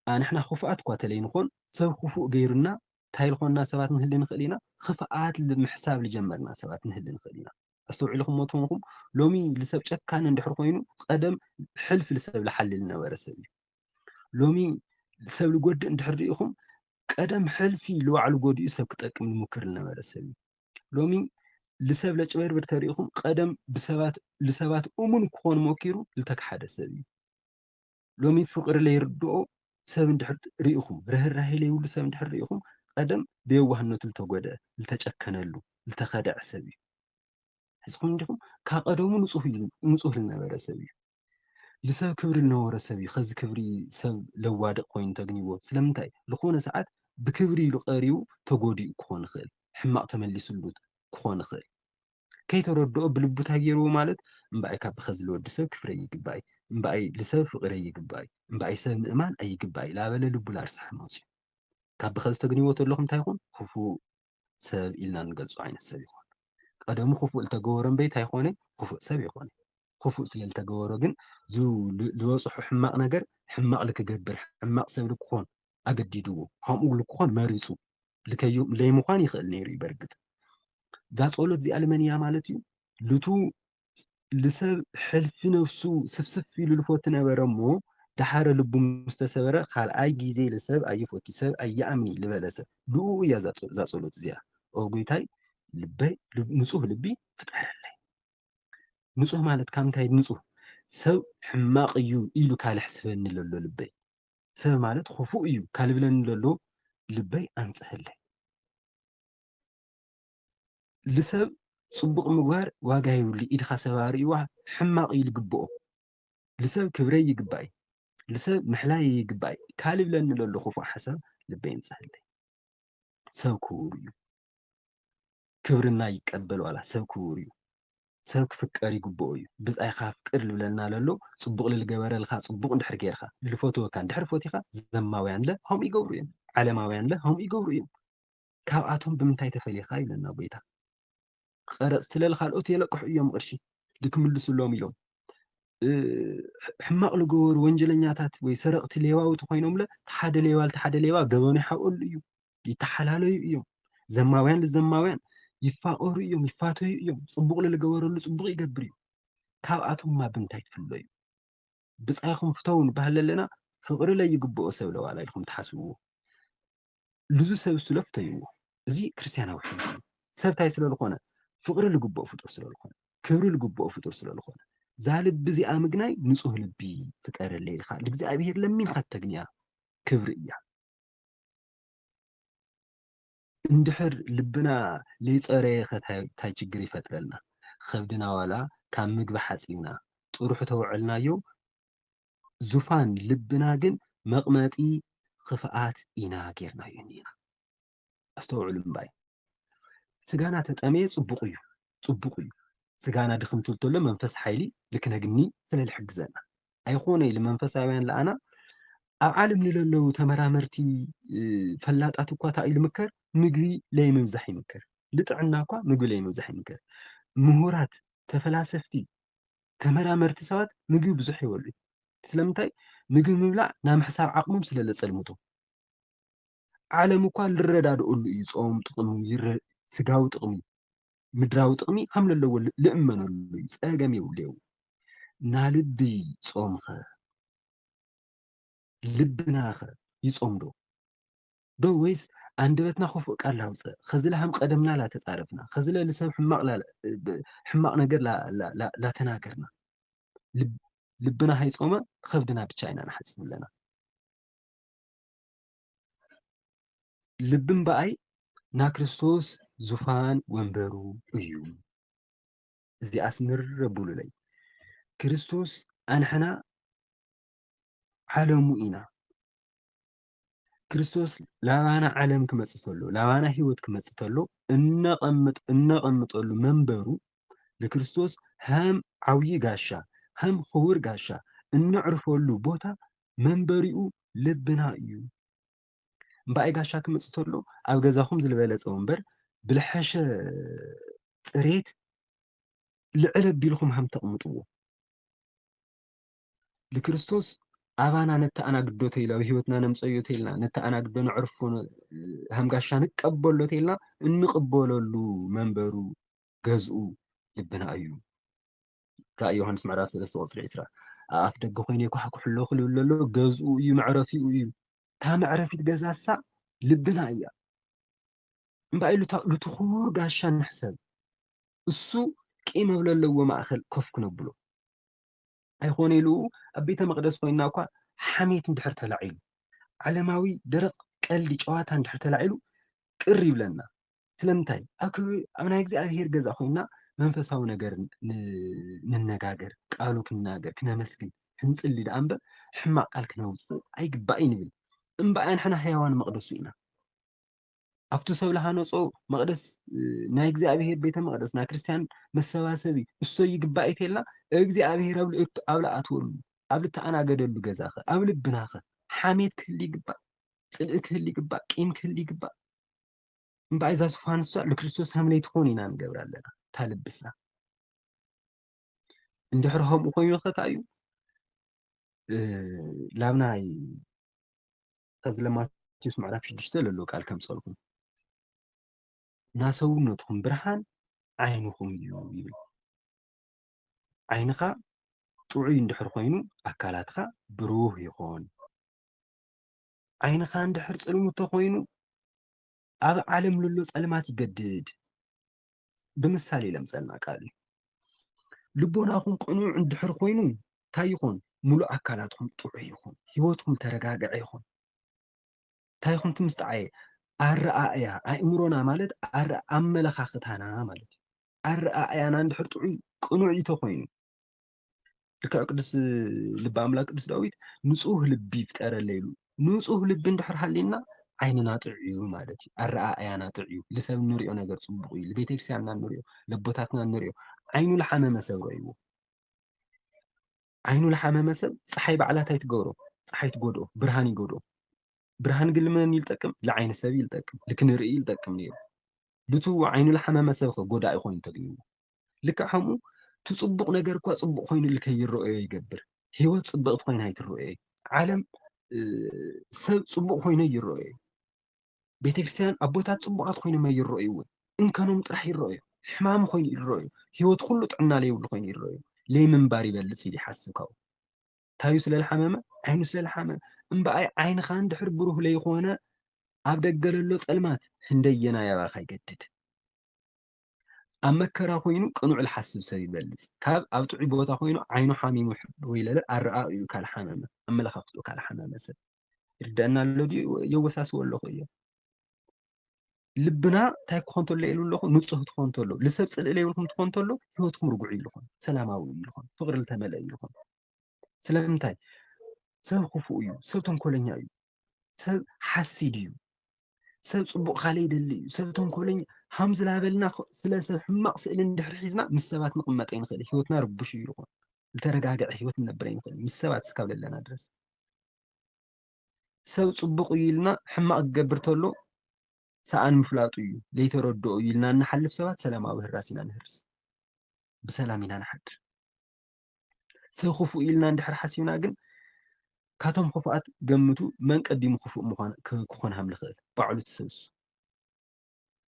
ኣንሕና ክፉኣት እኳ ተለይንኾን፣ ሰብ ክፉእ ገይሩና፣ እንታይ ዝኾንና ሰባት ንህሊ ንኽእል ኢና? ክፍኣት ምሕሳብ ዝጀመርና ሰባት ንህሊ ንኽእል ኢና። ኣስተውዒልኩሞ ተኾንኩም፣ ሎሚ ልሰብ ጨካን እንድሕር ኮይኑ፣ ቀደም ሕልፊ ልሰብ ልሓሊ ልነበረ ሰብ እዩ። ሎሚ ሰብ ልጎድእ እንድሕር ርኢኹም፣ ቀደም ሕልፊ ልባዕሉ ጎዲኡ ሰብ ክጠቅም ልሙክር ልነበረ ሰብ እዩ። ሎሚ ልሰብ ለጭበርብር ተሪኢኹም፣ ቀደም ብሰባት ልሰባት እሙን ክኾን ሞኪሩ ልተክሓደ ሰብ እዩ። ሎሚ ፍቕሪ ለይርድኦ ሰብ እንድሕር ርኢኹም፣ ርህራሄ ለይብሉ ሰብ እንድሕር ርኢኹም፣ ቀደም ብየዋህነቱ ልተጎድአ፣ ልተጨከነሉ፣ ልተኸድዐ ሰብ እዩ። ሕዝኹም እንዲኹም ካብ ቀደሙ ንጹህ እዩ፣ ንጹህ ልነበረ ሰብ እዩ። ልሰብ ክብሪ ልነበሮ ሰብ እዩ። ከዚ ክብሪ ሰብ ለዋድቕ ኮይኑ ተግንይዎ። ስለምንታይ? ልኾነ ሰዓት ብክብሪ ኢሉ ቀሪቡ ተጎዲኡ ክኾን ይኽእል፣ ሕማቕ ተመሊስሉ ክኾን ይኽእል። ከይተረድኦ ብልቡ እንታይ ገይርዎ ማለት፣ እምበኣይ ካብ ብኸዚ ልወዲ ሰብ ክፍረ ይግባይ፣ እምበኣይ ልሰብ ፍቕረ ይግባይ፣ እምበኣይ ሰብ ምእማን ኣይግባይ ላበለ ልቡ ላርስሐ መፅዩ። ካብ ብኸዚ ተግንይዎ ተለኹም እንታይ ይኹን? ክፉእ ሰብ ኢልና ንገልጾ ዓይነት ሰብ ይኾን። ቀደሙ ክፉእ ልተገበሮ እምበይ እንታይ ይኾነ? ክፉእ ሰብ ይኾነ። ክፉእ ስለ ልተገበሮ ግን ዝ-፣ ል-፣ ልበፅሖ ሕማቕ ነገር ሕማቕ ልክገብር፣ ሕማቕ ሰብ ልክኾን ኣገዲድዎ፣ ከምኡ ልክኾን መሪፁ። ልከዩ-፣ ለይምዃን ይኽእል ነይሩ እዩ በርግጥ። እዛ ጸሎት እዚኣ ልመን እያ ማለት እዩ? ልቱ ልሰብ ሕልፊ ነፍሱ ስፍስፍ ኢሉ ልፎቲ ነበረ እሞ፣ ደሓረ ልቡ ምስ ተሰበረ፣ ካልኣይ ግዜ ልሰብ ኣይፎቲ፣ ሰብ ኣይኣምኒ ልበለ ሰብ። ልኡ እያ እዛ ጸ-፣ እዛ ጸሎት እዚኣ። ኦ ጎይታይ፣ ልበይ፣ ልብ-፣ ንጹህ ልቢ ፍጠረለይ። ንጹህ ማለት ካብ ምንታይ ንጹህ? ሰብ ሕማቕ እዩ ኢሉ ካልሕስበኒ ለሎ ልበይ። ሰብ ማለት ክፉእ እዩ ካልብለኒ ለሎ ልበይ ኣንጽህለይ። ልሰብ ጽቡቕ ምግባር ዋጋ የብሉ፣ ኢድኻ ሰባሪ እዋ ሕማቕ እዩ ልግብኦ። ልሰብ ክብረይ ይግባይ፣ ልሰብ ምሕላይ ይግባይ ካልብለኒ ለሎ ክፉእ ሓሳብ ልበይ ኣንጽህለይ። ሰብ ክቡር እዩ። ክብርና ይቀበል ዋላ ሰብ ክቡር እዩ። ሰብ ክፍቀር ይግብኦ እዩ። ብጻይኻ ኣፍቅር ልብለና ለሎ፣ ጽቡቕ ልልገበረልካ ጽቡቕ እንድሕር ጌርካ፣ ልፈትወካ እንድሕር ፈቲኻ፣ ዘማውያንለ ከምኡ ይገብሩ እዮም። ዓለማውያንለ ከምኡ ይገብሩ እዮም። ካብኣቶም ብምንታይ ተፈሊኻ ይብለና ጎይታ። ቀረጽትለ ልኻልኦት የለቅሑ እዮም ቅርሺ ልክምልሱሎም ኢሎም። እ፣ ሕማቕ ልገበሩ ወንጀለኛታት ወይ ሰረቕቲ ሌባውቲ ኮይኖምለ፣ ተሓደ ሌባ ልተሓደ ሌባ ገበኑ ይሓብኦሉ እዩ። ይተሓላለዩ እዮም። ዘማውያን ልዘማውያን ይፋቐሩ እዮም፣ ይፋተዩ እዮም። ጽቡቕ ልልገበረሉ ጽቡቕ ይገብር እዩ። ካብኣቶምማ ብምንታይ ትፍለዩ? ብጻይኹም ፍተው ንበሃል ኣለና፣ ፍቕሪ ለይግብኦ ሰብ ለዋላ ኢልኩም ትሓስብዎ። ልዙ ሰብ እሱ ለፍተይዎ። እዚ ክርስትያናዊ ሕጊ እዩ። ሰብ ታይ ስለ ዝኾነ? ፍቕሪ ልግብኦ ፍጡር ስለ ዝኾነ፣ ክብሪ ልግብኦ ፍጡር ስለ ዝኾነ፣ እዛ ልቢ እዚኣ ምግናይ ንጹህ ልቢ ፍጠረለይ ኢልካ ልእግዚኣብሄር ለሚንካ እተግንያ ክብሪ እያ። እንድሕር ልብና ለይጸረየ ከ ታይ፣ ታይ ችግር ይፈጥረልና? ከብድና ዋላ ካብ ምግቢ ሓጺብና ጥርሑ ተውዕልናዮ፣ ዙፋን ልብና ግን መቕመጢ ክፍኣት ኢና ጌርናዮ እኒና። ኣስተውዕሉ እምባይ። ስጋና ተጠምየ ጽቡቕ እዩ፣ ጽቡቕ እዩ። ስጋና ድኽም ትብል ተሎ መንፈስ ሓይሊ ልክነግኒ ስለ ልሕግዘና። ኣይኾነ ኢሉ መንፈሳውያን ለኣና ኣብ ዓለም ንለለዉ ተመራመርቲ፣ እ፣ ፈላጣት እኳ እንታይ ኢሉ ምከር? ምግቢ ለይምብዛሕ ይምከር። ልጥዕና እኳ ምግቢ ለይምብዛሕ ይምከር። ምሁራት፣ ተፈላሰፍቲ፣ ተመራመርቲ ሰባት ምግቢ ብዙሕ ይበሉ እዩ። ስለምንታይ? ምግቢ ምብላዕ ናብ ምሕሳብ ዓቕሞም ስለ ለጸልምቶም። ዓለም እኳ ልረዳድኦሉ እዩ። ጾም ጥቕሚ ይረ-፣ ስጋዊ ጥቕሚ፣ ምድራዊ ጥቕሚ ከም ለለዎ ል-፣ ልእመነሉ እዩ። ጸገም የብሉ የብሉ። ናልቢ ጾምኸ? ልብናኸ ይጾም ዶ? ዶ ወይስ ኣንደበትና ክፉእ ቃል ላውጽእ፣ ኸዚ ላሃም ቀደምና ላተጻረፍና፣ ኸዚ ለልሰብ ሕማቕ ላ-፣ ብ-፣ ሕማቕ ነገር ላ-፣ ላ-፣ ላ-፣ ላተናገርና? ልብ-፣ ልብና ሃይጾመ ኸብድና ብቻ ኢና ንሓጽብ ኣለና። ልቢ እምበኣይ ና ክርስቶስ ዙፋን ወንበሩ እዩ። እዚኣስ ምር ኣቡሉለይ። ክርስቶስ ኣንሕና ዓለሙ ኢና። ክርስቶስ ላባና ዓለም ክመጽእ ተሎ፣ ላባና ህይወት ክመጽእ ተሎ፣ እነቐምጥ-፣ እነቐምጠሉ መንበሩ ንክርስቶስ ሃም ዓብዪ ጋሻ፣ ሃም ክቡር ጋሻ እነዕርፈሉ ቦታ መንበሪኡ ልብና እዩ። እምበኣይ ጋሻ ክመጽእ ተሎ ኣብ ገዛኹም ዝልበለጸ ወንበር ብልሐሸ ጽሬት ልዕል ኣቢልኩም ሃም ተቕምጥዎ። ንክርስቶስ ኣባና ነተኣናግዶ ተይላ፣ ኣብ ህይወትና ነምፀዮ ተይልና፣ ነተኣናግዶ፣ ነዕርፎ፣ ነ-፣ ሃምጋሻ ንቀበሎ ተይልና፣ እንቕበለሉ መንበሩ ገዝኡ ልብና እዩ። ራእይ ዮሃንስ ምዕራፍ ሰለስተ ቁፅሪ ዕስራ። ኣብ ኣፍ ደገ ኮይነ የኳሕኩሕ ኣለኹ ልብል ዘሎ፣ ገዝኡ እዩ፣ መዕረፊኡ እዩ። እታ መዕረፊት ገዛሳ ልብና እያ። እምበኣይ ሉታ-፣ ሉቲ ክቡር ጋሻ ንሕሰብ። እሱ ቂም ኣብ ለለዎ ማእኸል ኮፍ ክነብሎ። ኣይኾነ ኢሉ ኣብ ቤተ መቕደስ ኮይንና እኳ ሓሜት እንድሕር ተላዒሉ፣ ዓለማዊ ደረቕ ቀልዲ ጨዋታ እንድሕር ተላዒሉ ቅር ይብለና። ስለምንታይ? ኣብ ክብ-፣ ኣብ ናይ እግዚኣብሔር ገዛ ኮይንና መንፈሳዊ ነገር ን-፣ ንነጋገር፣ ቃሉ ክንናገር፣ ክነመስግን፣ ክንጽሊ ደኣ እምበር ሕማቕ ቃል ክነውጽእ ኣይግባእን ይብል። እምበኣር ንሕና ህያዋን መቕደሱ ኢና። ኣብቲ ሰብ ዝሃነጾ መቕደስ፣ እ፣ ናይ እግዚኣብሔር ቤተ መቕደስ፣ ናይ ክርስትያን መሰባሰቢ እሶ ይግባእ ይቴልና፣ እግዚኣብሔር ኣብ ልእት-፣ ኣብ ልኣትወሉ፣ ኣብ ልተኣናገደሉ ገዛኸ፣ ኣብ ልብናኸ ሓሜት ክህሉ ይግባእ፣ ጽልኢ ክህሉ ይግባእ፣ ቂም ክህሉ ይግባእ። እምበኣይ እዛ ስፍሓ ንሳ ልክርስቶስ ሃምለይቲ ኮን ኢና ንገብር ኣለና። እታ ልብስና እንድሕር ከምኡ ኮይኑ ኸ እንታይ እዩ? እ፣ ላብ ናይ፣ ኣብዚ ለማቴዎስ ምዕራፍ ሽዱሽተ ለሎ ቃል ከምጸልኹም፣ "ናሰውነትኩም ብርሃን ዓይንኹም እዩ" ይብል። ዓይንኻ ጥዑይ እንድሕር ኮይኑ ኣካላትኻ ብሩህ ይኾን። ዓይንኻ እንድሕር ጽልሙቶ ኮይኑ ኣብ ዓለም ልሎ ጸልማት ይገድድ። ብምሳሌ ለምጸልና ቃል እዩ። ልቦናኹም ቅኑዕ እንድሕር ኮይኑ እንታይ ይኾን? ሙሉእ ኣካላትኩም ጥዑይ ይኾን። ህይወትኩም ተረጋግዐ ይኾን። እንታይ ኢኹም ትምስጣዓየ? ኣረኣእያ፣ ኣእምሮና ማለት ኣረ-፣ ኣመለኻኽታና ማለት እዩ። ኣረኣእያና እንድሕር ጥዑይ ቅኑዕ እዩ ተኾይኑ፣ ልክዕ ቅዱስ ልበ ኣምላክ ቅዱስ ዳዊት "ንጹህ ልቢ ይፍጠረለይ" ኢሉ። ንጹህ ልቢ እንድሕር ሃልዩና ዓይንና ጥዑይ እዩ ማለት እዩ። ኣረኣእያና ጥዑይ እዩ። ልሰብ እንሪኦ ነገር ጽቡቕ እዩ። ልቤተክርስትያንና እንሪኦ፣ ለቦታትና እንሪኦ፣ ዓይኑ ልሓመመ ሰብ ረእይዎ። ዓይኑ ልሓመመ ሰብ ጸሓይ ባዕላ እንታይ ትገብሮ? ጸሓይ ትጎድኦ፣ ብርሃን ይጎድኦ። ብርሃን ግን ልመን ይልጠቅም? ልዓይኒ ሰብ ይልጠቅም። ልክንርኢ ይልጠቅም ነይሩ። ልቱ ዓይኑ ልሓመመ ሰብ ኸ ጎዳኢ ኮይኑ ተግንዩ። ልክዕ ከምኡ እቲ ጽቡቕ ነገር እኳ ጽቡቕ ኮይኑ ልከይረኣዮ ይገብር። ህይወት ጽብቕቲ ኮይና ኣይትረኣዮ። ዓለም፣ እ፣ ሰብ ጽቡቕ ኮይኑ ይረኣዮ። ቤተክርስትያን ኣቦታት ጽቡቓት ኮይኖም ኣይረኣዩ እውን። እንከኖም ጥራሕ ይረኣዩ። ሕማም ኮይኑ ይረኣዩ። ህይወት ኩሉ ጥዕና ለይብሉ ኮይኑ ይረኣዩ። ለይምንባር ይበልጽ ኢሉ ይሓስብ ካብኡ። ታዩ ስለ ልሓመመ? ዓይኑ ስለ ልሓመመ። እምበኣይ ዓይንኻ እንድሕር ብሩህ ለይኾነ ኣብ ደገ ለሎ ጸልማት ህንደየናይ ኣባኻ ይገድድ። ኣብ መከራ ኮይኑ ቅኑዕ ልሓስብ ሰብ ይበልጽ። ካብ ኣብ ጥዑይ ቦታ ኮይኑ ዓይኑ ሓሚሙ ሕብ ወይ ለለ ኣረኣእዩ ካልሓመመ፣ ኣመለኻኽትኡ ካልሓመመ ሰብ። ይርደአና ኣሎ ድዩ? የወሳስቦ ኣለኹ እየ። ልብና እንታይ ክኾን ተሎ ኢሉ ኣለኹ? ንጹህ ትኾን ተሎ። ልሰብ ጽልኢ ለይብልኩም ትኾን ተሎ፣ ህይወትኩም ርጉዕ እዩ ልኾን፣ ሰላማዊ እዩ ልኾን፣ ፍቕሪ ልተመልአ እዩ ልኾን። ስለምንታይ? ሰብ ክፉእ እዩ፣ ሰብ ተንኮለኛ እዩ፣ ሰብ ሓሲድ እዩ፣ ሰብ ጽቡቕ ካልእ ይደሊ እዩ፣ ሰብ ተንኮለኛ። ሃም ዝላበልና ኸ-፣ ስለ ሰብ ሕማቕ ስእሊ እንድሕር ሒዝና ምስ ሰባት ንቕመጥ ኣይንኽእል። ህይወትና ርቡሽ እዩ ልኾን። ዝተረጋግዐ ህይወት ንነብር ኣይንኽእል ምስ ሰባት እስካብ ለለና ድረስ። ሰብ ጽቡቕ እዩ ኢልና ሕማቕ ክገብር ተሎ ሰኣን ምፍላጡ እዩ፣ ለይተረድኦ እዩ ኢልና እንሓልፍ ሰባት ሰላማዊ ህራስ ኢና ንህርስ። ብሰላም ኢና ንሓድር። ሰብ ክፉእ ኢልና እንድሕር ሓሲብና ግን፣ ካቶም ክፉኣት ገምቱ መን ቀዲሙ ክፉእ ምዃን፣ ክ-፣ ክኾን ሃም ልኽእል? ባዕሉ እቲ ሰብ እሱ።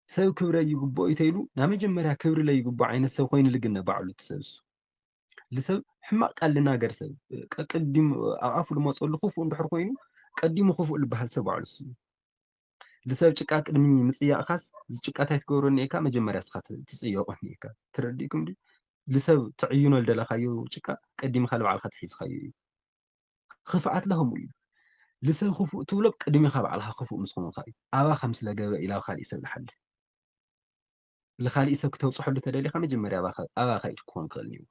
ሰብ ክብረ ይግብኦ እዩ ተይሉ፣ ናብ መጀመርያ ክብሪ ለይግብኦ ዓይነት ሰብ ኮይኑ ልግነ ባዕሉ እቲ ሰብ እሱ። ልሰብ ሕማቕ ቃል ልናገር ሰብ፣ ቀቅዲም ኣብ ኣፉ ልመጸሉ ክፉእ እንድሕር ኮይኑ፣ ቀዲሙ ክፉእ ልበሃል ሰብ ባዕሉ እሱ እዩ። ልሰብ ጭቃ ቅድሚ ምጽያቕካስ፣ እዚ ጭቃ እንታይ ትገብሮ እኒኤካ? መጀመርያ እስኻ ት-፣ ትጽየቖ እኒኤካ። ተረዲእኩም ድዩ? ልሰብ ትዕይኖ ልደለኻዮ ጭቃ ቀዲምኻ ልባዕልኻ ትሒዝኻዮ እዩ። ክፍኣት ለህሙ እዩ። ልሰብ ክፉእ ትብሎ ቅድሚኻ ባዕልኻ ክፉእ ምስ ኾንካ እዩ። ኣባኻ ምስ ለገበ ኢላ ኣብ ካሊእ ሰብ ልሓልፍ። ልኻሊእ ሰብ ክተብጽሐሉ ተደሊኻ መጀመርያ ኣባኻ፣ ኣባኻ እዩ ክኾን ክኽእል እዩ።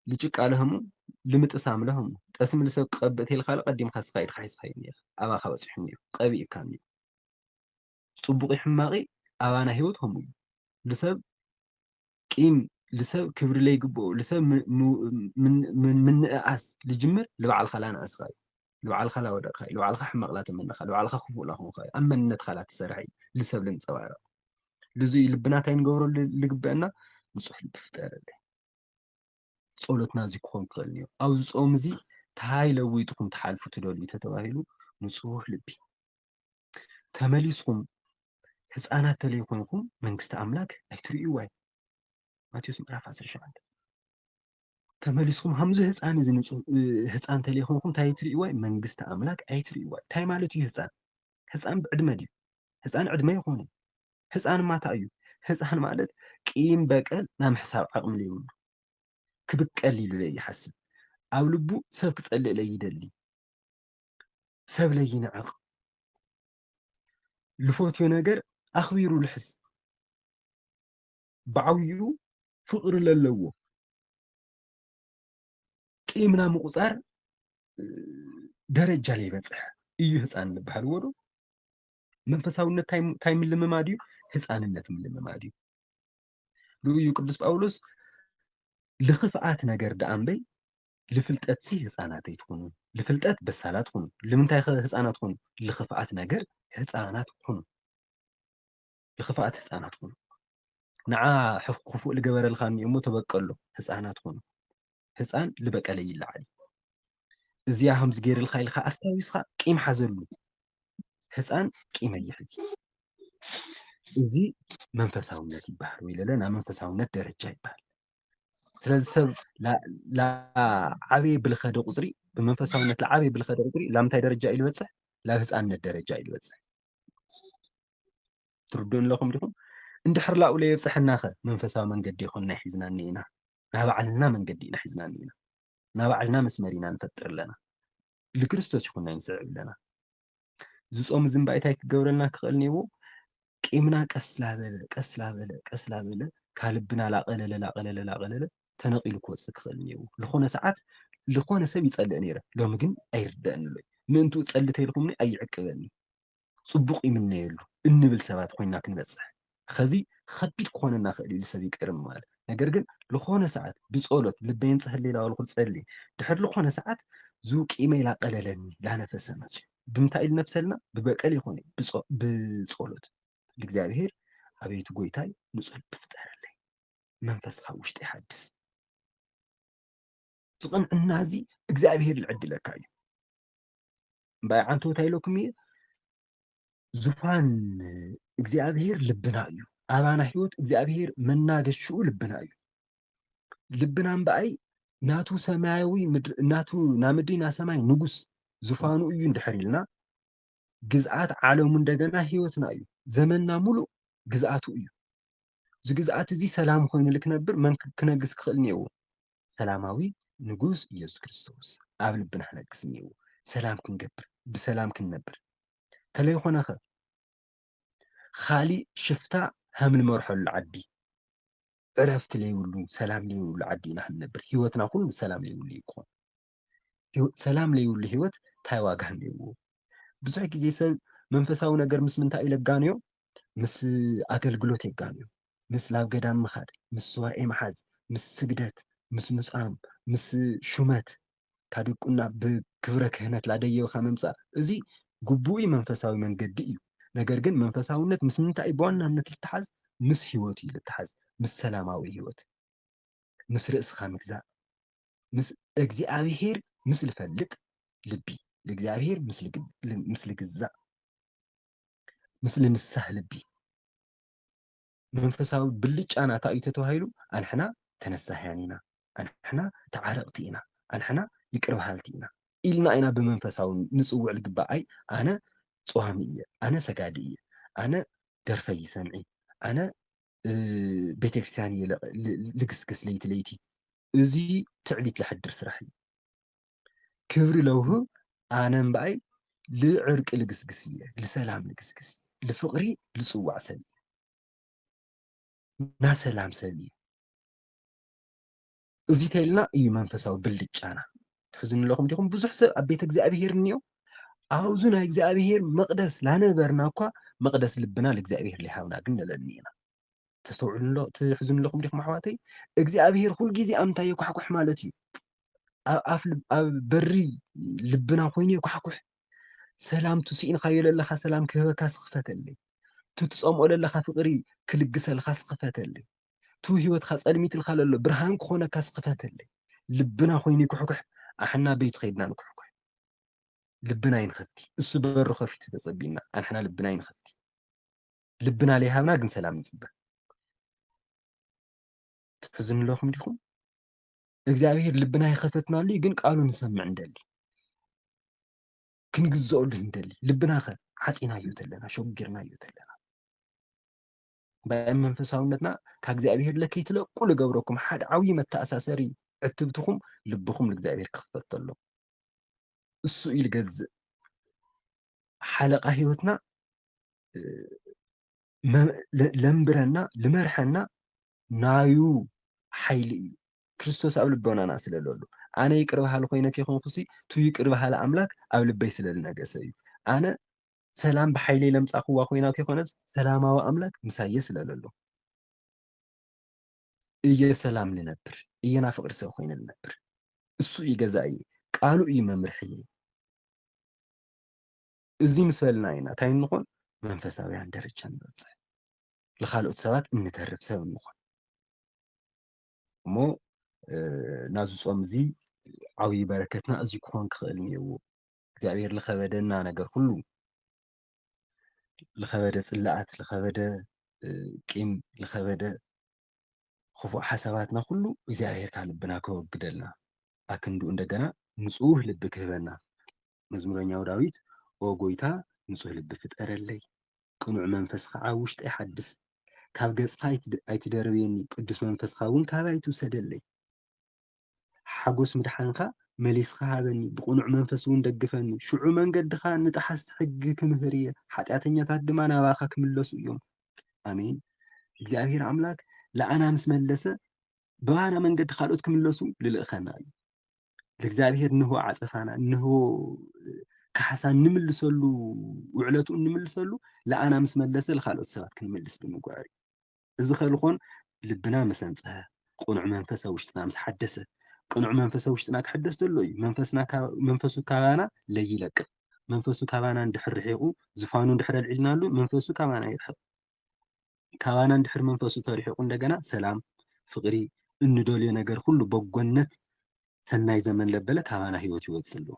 ልጭቃ ለህሙ፣ ልምጥሳም ለህሙ። ጠስሚ ልሰብ ክቐብእ ተልካ ቀዲምካ እስኻ ኢድካ ሒዝካዮ እኒኤኻ። ኣባኻ በጺሑ እኒኦ። ቀቢእካ እኒኦ። ጽቡቕ ሕማቒ ኣባና ህይወት ከምኡ እዩ። ልሰብ ቂም፣ ልሰብ ክብሪ ለይግብኦ፣ ልሰብ ም-፣ ም-፣ ምን-፣ ምን-፣ ምንእኣስ ልጅምር ልባዕልኻ ላንኣስኻ እዩ። ልባዕልኻ ላወደቕኻ እዩ። ልባዕልኻ ሕማቕ ላተመነኻ፣ ልባዕልኻ ክፉእ ላኾንካ እዩ። ኣብ መንነትኻ ላትሰርሐ እዩ። ልሰብ ልንጸባረቕ። ልዚ እዩ ልብና እንታይ ንገብረሉ ልግበአና? ንጹሕ ልቢ ፍጠረለይ። ጸሎትና እዚ ክኾን ክኽእል እዩ። ኣብዚ ጾም እዚ ታይ ለዊጥኹም ትሓልፉ ትደልዩ ተተባሂሉ፣ ንጹህ ልቢ። ተመሊስኹም ህፃናት ተለይኮንኩም መንግስቲ ኣምላክ ኣይትርእይዋ እዩ። ማቴዎስ ምዕራፍ ዓሰርተ ሸውዓተ። ተመሊስኹም ከምዚ ህፃን እዚ ንጹህ፣ እ፣ ህፃን ተለይኮንኩም እንታይ ኣይትርእይዋ እዩ? መንግስቲ ኣምላክ ኣይትርእይዋ እዩ። እንታይ ማለት እዩ ህፃን? ህፃን ብዕድመ ድዩ? ህፃን ዕድመ ይኾነ። ህፃን ማታ እዩ። ህፃን ማለት ቂም በቀል ናይ ምሕሳብ ዓቕሚ ዘይብሉ። ክብቀል ኢሉ ለይሓስብ። ኣብ ልቡ ሰብ ክጸልእ ለይደሊ። ሰብ ለይንዕቕ። ልፈትዮ ነገር ኣኽቢሩ ልሕዝ። ብዓብዩ ፍቕሪ ለለዎ። ቂምና ምቁጻር፣ እ፣ ደረጃ ለይበጽሕ እዩ ህፃን ዝበሃል ወዶ። መንፈሳውነት ታይ፣ ታይ ምልምማድ እዩ? ህፃንነት ምልምማድ እዩ። ንኡ እዩ ቅዱስ ጳውሎስ ልኽፍኣት ነገር ደኣ እምበይ ልፍልጠትሲ ህፃናት ኣይትኹኑ፣ ልፍልጠት በሳላት ኩኑ። ልምንታይ ኸ ህፃናት ኩኑ? ልኽፍኣት ነገር ህፃናት ኩኑ። ልኽፍኣት ህፃናት ኩኑ። ንዓ ሕፍ-፣ ክፉእ ልገበረልካ እኒኦ እሞ ተበቀሎ። ህፃናት ኩኑ። ህፃን ልበቀለ ይለዓል። እዚኣ ከምዚ ገይርልካ ኢልካ ኣስታዊስካ ቂም ሓዘሉ። ህፃን ቂም ኣይሕዝ። እዚ መንፈሳውነት ይበሃል፣ ወይ ለለ ናይ መንፈሳውነት ደረጃ ይበሃል። ስለዚ ሰብ ላ-፣ ላዓበየ ብልኸደ ቁፅሪ፣ ብመንፈሳውነት ላዓበየ ብልኸደ ቁፅሪ ላምንታይ ደረጃ እዩ ልበፅሕ? ላብ ህፃንነት ደረጃ እዩ ልበፅሕ። ትርድኡ ኣለኹም ዲኹም? እንድሕር ላኡ ለየብፅሐናኸ መንፈሳዊ መንገዲ ይኾንና ሒዝና እኒኢና? ናይ ባዕልና መንገዲ ኢና ሒዝና እኒኢና። ናይ ባዕልና መስመር ኢና ንፈጥር ኣለና። ልክርስቶስ ይኹንና ይንስዕብ ኣለና። ዝጾም እዚ እምበኣይ እንታይ ክገብረልና ክኽእል እኒአዎ? ቂምና ቀስ ላበለ፣ ቀስ ላበለ፣ ቀስ ላበለ፣ ካብ ልብና ላቐለለ፣ ላቐለለ፣ ላቐለለ፣ ተነቒሉ ክወጽእ ክኽእል እኒአዎ። ልኾነ ሰዓት፣ ልኾነ ሰብ ይጸልእ ነይረ። ሎሚ ግን ኣይርደእን ኣሎ። ምእንትኡ ጸሊ ተይልኩምኒ ኣይዕቅበኒ። ጽቡቕ ይምነየሉ እንብል ሰባት ኮይና ክንበጽሕ። ኸዚ ኸቢድ ክኾነና ኽእል እዩ፣ ልሰብ ይቅር ምባል። ነገር ግን ልኾነ ሰዓት ብጸሎት ልበይ የንጽህለይ ላበልኩ ልጸሊ። ድሕሪ ልኾነ ሰዓት፣ ዙ ቂመይ ላቐለለኒ፣ ላነፈሰ መጽዩ። ብምንታይ ኢሉ ነፍሰልና? ብበቀል ይኾነ፣ ብጾ-፣ ብጸሎት። ልእግዚኣብሔር፣ ኣቤቱ ጎይታይ፣ ንጹህ ልቢ ፍጠረለይ። መንፈስካ ውሽጢ ሓድስ። እዚ ቅንዕና እዚ እግዚኣብሔር ልዕድለካ እዩ። እምበኣይ ዓንተቦት ኣይለኩም እየ፣ ዙፋን እግዚኣብሔር ልብና እዩ። ኣባና ህይወት እግዚኣብሔር መናገሽኡ ልብና እዩ። ልብና እምበኣይ ናቱ ሰማያዊ ምድሪ፣ ናቱ ና ምድሪ ና ሰማይ ንጉስ ዙፋኑ እዩ እንድሕር ኢልና፣ ግዝኣት ዓለሙ እንደገና ህይወትና እዩ። ዘመንና ሙሉእ ግዝኣቱ እዩ። እዚ ግዝኣት እዚ ሰላም ኮይኑ ልክነብር መን ክ-፣ ክነግስ ክኽእል እኒአዎ? ሰላማዊ ንጉስ ኢየሱስ ክርስቶስ ኣብ ልብና ክነግስ እኒአዎ። ሰላም ክንገብር፣ ብሰላም ክንነብር። ተለይኾነኸ፣ ኻሊእ ሽፍታ ሃም ንመርሐሉ ዓዲ፣ ዕረፍቲ ለይብሉ፣ ሰላም ለይብሉ ዓዲ ኢና ክንነብር። ህይወትና ኩሉ ሰላም ለይብሉ እዩ ክኾን። ህይወ-፣ ሰላም ለይብሉ ህይወት ታይ ዋጋ ኣለዎ? ብዙሕ ግዜ ሰብ መንፈሳዊ ነገር ምስ ምንታይ እዩ ለጋንዮ? ምስ ኣገልግሎት የጋንዮ። ምስ ናብ ገዳም ምኻድ፣ ምስ ሱባኤ ምሓዝ፣ ምስ ስግደት፣ ምስ ምጻም፣ ምስ ሹመት፣ ካብ ዲቁና ብክብረ ክህነት ላደየብካ ምምጻእ፣ እዚ ግቡእ እዩ፣ መንፈሳዊ መንገዲ እዩ። ነገር ግን መንፈሳውነት ምስ ምንታይ እዩ ብዋናነት ልተሓዝ? ምስ ህይወት እዩ ልተሓዝ፣ ምስ ሰላማዊ ህይወት፣ ምስ ርእስኻ ምግዛእ፣ ምስ እግዚኣብሔር ምስ ልፈልጥ ልቢ፣ ልእግዚኣብሔር ምስ ልግ-፣ ል-፣ ምስ ልግዛእ፣ ምስ ልንሳህ ልቢ። መንፈሳዊ ብልጫና እንታይ እዩ ተተባሂሉ? ኣንሕና ተነሳህያን ኢና፣ ኣንሕና ተዓረቕቲ ኢና፣ ኣንሕና ይቅር በሃልቲ ኢና ኢልና ኢና ብመንፈሳዊ ንጽውዕ ልግባእ። ኣይ ኣነ ጽዋሚ እየ፣ ኣነ ሰጋዲ እየ፣ ኣነ ደርፈይ ይሰምዒ፣ ኣነ፣ እ፣ ቤተክርስትያን እየ ለ-፣ ል-፣ ልግስግስ ለይቲ ለይቲ። እዚ ትዕቢት ለሕድር ስራሕ እዩ። ክብሪ ለውህብ ኣነ እምበኣይ ልዕርቂ ልግስግስ እየ፣ ልሰላም ልግስግስ እየ፣ ልፍቕሪ ልጽዋዕ ሰብ እየ፣ ናሰላም ሰብ እየ። እዚ ተይልና እዩ መንፈሳዊ ብልጫና። ትሕዝኑ ኣለኹም ዲኹም? ብዙሕ ሰብ ኣብ ቤተ እግዚኣብሔር እኒኦ፣ ኣብዚ ናይ እግዚኣብሔር መቕደስ ላነበርና እኳ መቕደስ ልብና ልእግዚኣብሔር ሊሃብና ግን ንለኒ ኢና። ተስተውዕሉ ኣሎ-፣ ትሕዝኑ ኣለኹም ዲኹም ኣሕዋተይ? እግዚኣብሔር ኩልግዜ ኣብ ምንታይ የኳሕኩሕ ማለት እዩ? ኣብ ኣፍ ልብ-፣ ኣብ በሪ ልብና ኮይኑ የኳሕኩሕ። ሰላም ትስኢንካዮ ለለኻ ሰላም ክህበካ ስኽፈተለይ። ትትጸምኦ ለለኻ ፍቕሪ ክልግሰልካ ስኽፈተለይ። ቱ ህይወትካ ጸልሚትልካ ለሎ ብርሃን ክኾነካ ስኽፈተለይ። ልብና ኮይኑ ይኩሕኩሕ፣ ኣሕና ቤቱ ከይድና ንኩሕኩሕ። ልብና ይንኸፍቲ። እሱ በሩ ከፊቱ ተጸቢና፣ ኣንሕና ልብና ይንኸፍቲ። ልብና ለይሃብና ግን ሰላም ንጽበ። ትሕዝኑ ኣለኹም ዲኹም? እግዚኣብሔር ልብና ይኸፈትናሉ እዩ፣ ግን ቃሉ ንሰምዕ እንደሊ፣ ክንግዝኦሉ እንደሊ። ልብና ከ ዓጺናዮ ተለና፣ ሸጊርናዮ ተለና፣ ባእም መንፈሳውነትና ካብ እግዚኣብሔር ለከይትለቁ ልገብረኩም ሓደ ዓብዪ መተኣሳሰሪ ዕትብትኹም ልብኹም ልእግዚኣብሔር ክኽፈት ተሎ። እሱ እዩ ልገዝእ። ሓለቓ ህይወትና፣ እ፣ መ-፣ ለ-፣ ለንብረና፣ ልመርሐና ናዩ ሓይሊ እዩ። ክርስቶስ ኣብ ልቦናና ስለ ለሎ። ኣነ ይቅር በሃሊ ኮይነ ከይኮንኩሲ፣ እቱ ይቅር በሃሊ ኣምላክ ኣብ ልበይ ስለ ልነገሰ እዩ። ኣነ ሰላም ብሓይለይ ለምጻኽዋ ኮይና ከይኮነስ፣ ሰላማዊ ኣምላክ ምሳየ ስለ ለሎ። እየ ሰላም ልነብር፣ እየ ናብ ፍቅሪ ሰብ ኮይነ ልነብር። እሱ እዩ ገዛእየ፣ ቃሉ እዩ መምርሕየ። እዚ ምስ በልና ኢና እንታይ እንኾን? መንፈሳውያን ደረጃ ንበጽሕ። ልኻልኦት ሰባት እንተርፍ ሰብ እንኾን። እሞ፣ እ፣ ናዚ ጾም እዚ ዓብዪ በረከትና እዚ ክኾን ክኽእል እኒአዎ። እግዚኣብሔር ልኸበደና ነገር ኩሉ፣ ልኸበደ ጽላኣት፣ ልኸበደ፣ እ፣ ቂም፣ ልኸበደ ክፉእ ሓሳባትና ኩሉ እግዚኣብሔር ካብ ልብና ከወግደልና፣ ኣክንዱ እንደገና ንጹህ ልቢ ክህበና። መዝሙረኛው ዳዊት፣ "ኦ ጎይታ፣ ንጹህ ልቢ ፍጠረለይ፣ ቅኑዕ መንፈስ ኸዓ ኣብ ውሽጠይ ሓድስ። ካብ ገጽካ ኣይትድ-፣ ኣይትደርብየኒ፣ ቅዱስ መንፈስካ እውን ካባይ ኣይትውሰደለይ። ሓጎስ ምድሓንካ መሊስካ ሃበኒ፣ ብቕኑዕ መንፈስ እውን ደግፈኒ። ሽዑ መንገድኻ ንጠሓስቲ ሕጊ ክምህር እየ፣ ሓጢኣተኛታት ድማ ናባኻ ክምለሱ እዮም።" ኣሜን። እግዚኣብሔር ኣምላክ ለኣና ምስ መለሰ፣ ብባና መንገዲ ካልኦት ክምለሱ ልልእኸና እዩ። ለእግዚኣብሔር እንሆ ዓጸፋና፣ እንሆ ካሕሳ እንምልሰሉ፣ ውዕለቱ እንምልሰሉ ለኣና ምስ መለሰ፣ ልኻልኦት ሰባት ክንምልስ ብምግባር እዩ። እዚ ከልኾን ልብና ምስ ኣንጽሀ፣ ቅኑዕ መንፈስ ኣብ ውሽጥና ምስ ሓደሰ፣ ቅኑዕ መንፈስ ኣብ ውሽጥና ክሕደስ ዘሎ እዩ። መንፈስና ካብ-፣ መንፈሱ ካባና ለይለቅቕ። መንፈሱ ካባና እንድሕር ርሒቑ፣ ዝፋኑ እንድሕር ኣልዒልናሉ፣ መንፈሱ ካባና ይርሕቕ። ካባና እንድሕር መንፈሱ ተርሒቑ፣ እንደገና ሰላም፣ ፍቕሪ፣ እንደልዮ ነገር ኩሉ፣ በጎነት፣ ሰናይ ዘመን ለበለ ካባና ህይወት ይወጽእ ኣሎ።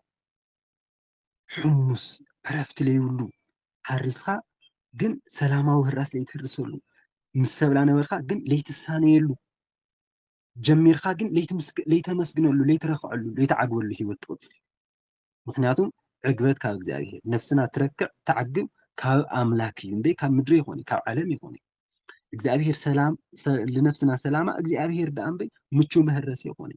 ሕሙስ፣ ዕረፍቲ ለይብሉ፣ ሃሪስኻ ግን ሰላማዊ ህራስ ለይትህርሰሉ፣ ምስ ሰብ ላነበርካ ግን ለይትሳነየሉ፣ ጀሚርካ ግን ለይትምስግ-፣ ለይተመስግነሉ፣ ለይትረክዐሉ፣ ለይትዓግበሉ ህይወት ትቕጽል። ምኽንያቱ ዕግበት ካብ እግዚኣብሔር፣ ነፍስና ትረክዕ፣ ትዓግብ ካብ ኣምላክ እዩ እምበይ፣ ካብ ምድሪ ይኾን፣ ካብ ዓለም ይኾን። እግዚኣብሔር ሰላም፣ ሰ-፣ ልነፍስና ሰላማ እግዚኣብሔር ደኣ እምበይ፣ ምቹ መህረሲ ይኾን።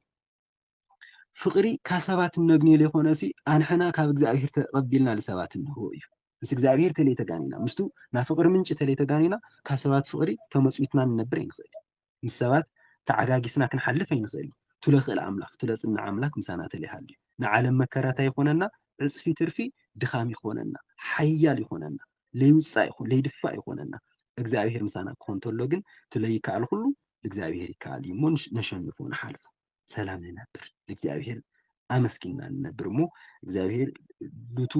ፍቕሪ ካብ ሰባት እነግንዮ ዘይኮነሲ፣ ኣንሕና ካብ እግዚኣብሔር ተቐቢልና ልሰባት እንህቦ እዩ። ምስ እግዚኣብሔር ተለይተጋኒና፣ ምስቱ ናብ ፍቕሪ ምንጪ ተለይተጋኒና፣ ካብ ሰባት ፍቕሪ ተመጽዊትና ንነብር ኣይንኽእል። ምስ ሰባት ተዓጋጊስና ክንሓልፍ ኣይንኽእል። ቱለ ክእል ኣምላኽ፣ ቱለ ጽንዕ ኣምላኽ ምሳና ተለይሃልዩ። ንዓለም መከራታ ይኾነና፣ ዕጽፊ ትርፊ ድኻም ይኾነና፣ ሓያል ይኾነና፣ ለይውጻእ ይኹን፣ ለይድፋእ ይኾነና። እግዚኣብሔር ምሳና ክኾን ተሎ ግን፣ ቱለ ይከኣል ኩሉ፣ እግዚኣብሔር ይከኣል እዩ እሞ፣ ንሽ-፣ ነሸንፎ፣ ንሓልፎ። ሰላም ንነብር። ንእግዚኣብሔር ኣመስጊንና ንነብር እሞ፣ እግዚኣብሔር ብቱ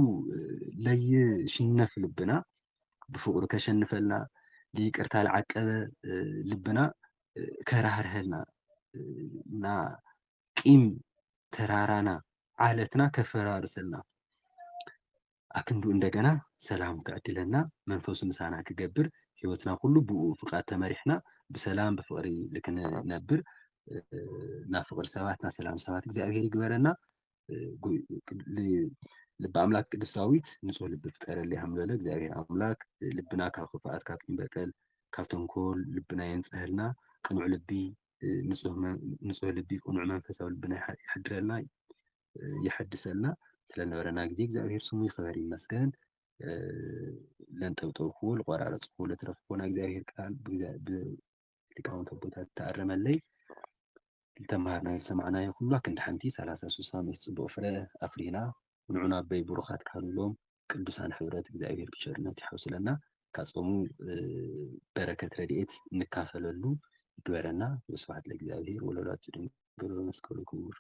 ለይሽነፍ ልብና ብፍቕሩ ከሸንፈልና፣ ብይቅርታ ልዓቀበ ልብና ከራህርሀልና፣ እና ቂም ተራራና፣ ዓለትና ከፈራርሰልና፣ ኣክንዱ እንደገና ሰላም ከዕድለና፣ መንፈሱ ምሳና ክገብር፣ ህይወትና ኩሉ ብኡ ፍቃድ ተመሪሕና፣ ብሰላም ብፍቕሪ ልክንነብር፣ እ፣ ናብ ፍቕሪ ሰባት፣ ናብ ሰላም ሰባት እግዚኣብሔር ይግበረና። እ፣ ጉ-፣ ል-፣ ልበ ኣምላክ ቅዱስ ዳዊት፣ "ንጹህ ልቢ ፍጠረለይ" ሃም ዝበለ እግዚኣብሔር ኣምላክ፣ እ፣ ልብና ካብ ክፍኣት፣ ካብ ቂም በቀል፣ ካብ ተንኮል ልብና የንጽሀልና፣ ቅኑዕ ልቢ፣ እ፣ ንጹህ መን-፣ ንጹህ ልቢ፣ ቅኑዕ መንፈሳዊ ልብና ይሓ-፣ ይሓድረልና፣ እ፣ የሐድሰልና። ስለነበረና ግዜ እግዚኣብሔር ስሙ ይኽበር ይመስገን። እ፣ ለንጠብጠብክዎ፣ ልቆራረጽክዎ፣ ለትረፍክዎ ናይ እግዚኣብሔር ቃል ብእግዚኣ-፣ ብሊቃውንት ኣቦታት ተኣረመለይ። ልተምሃርናዮ፣ ልሰማዕናዮ ኩሉ ኣክንዲ ሓንቲ ሰላሳ፣ ሱሳ ምእቲ ጽቡቕ ፍረ ኣፍሪና፣ ንዑ ናበይ ብሩኻት ካህኑ ኢሎም ቅዱሳን ሕብረት እግዚኣብሔር ብቸርነት ይሓውስለና። ካብ ጾሙ፣ እ፣ በረከት ረድኤት እንካፈለሉ ይግበረና። ወስብሐት ለእግዚኣብሔር ወለወላዲቱ ድንግል ወለመስቀሉ ክቡር።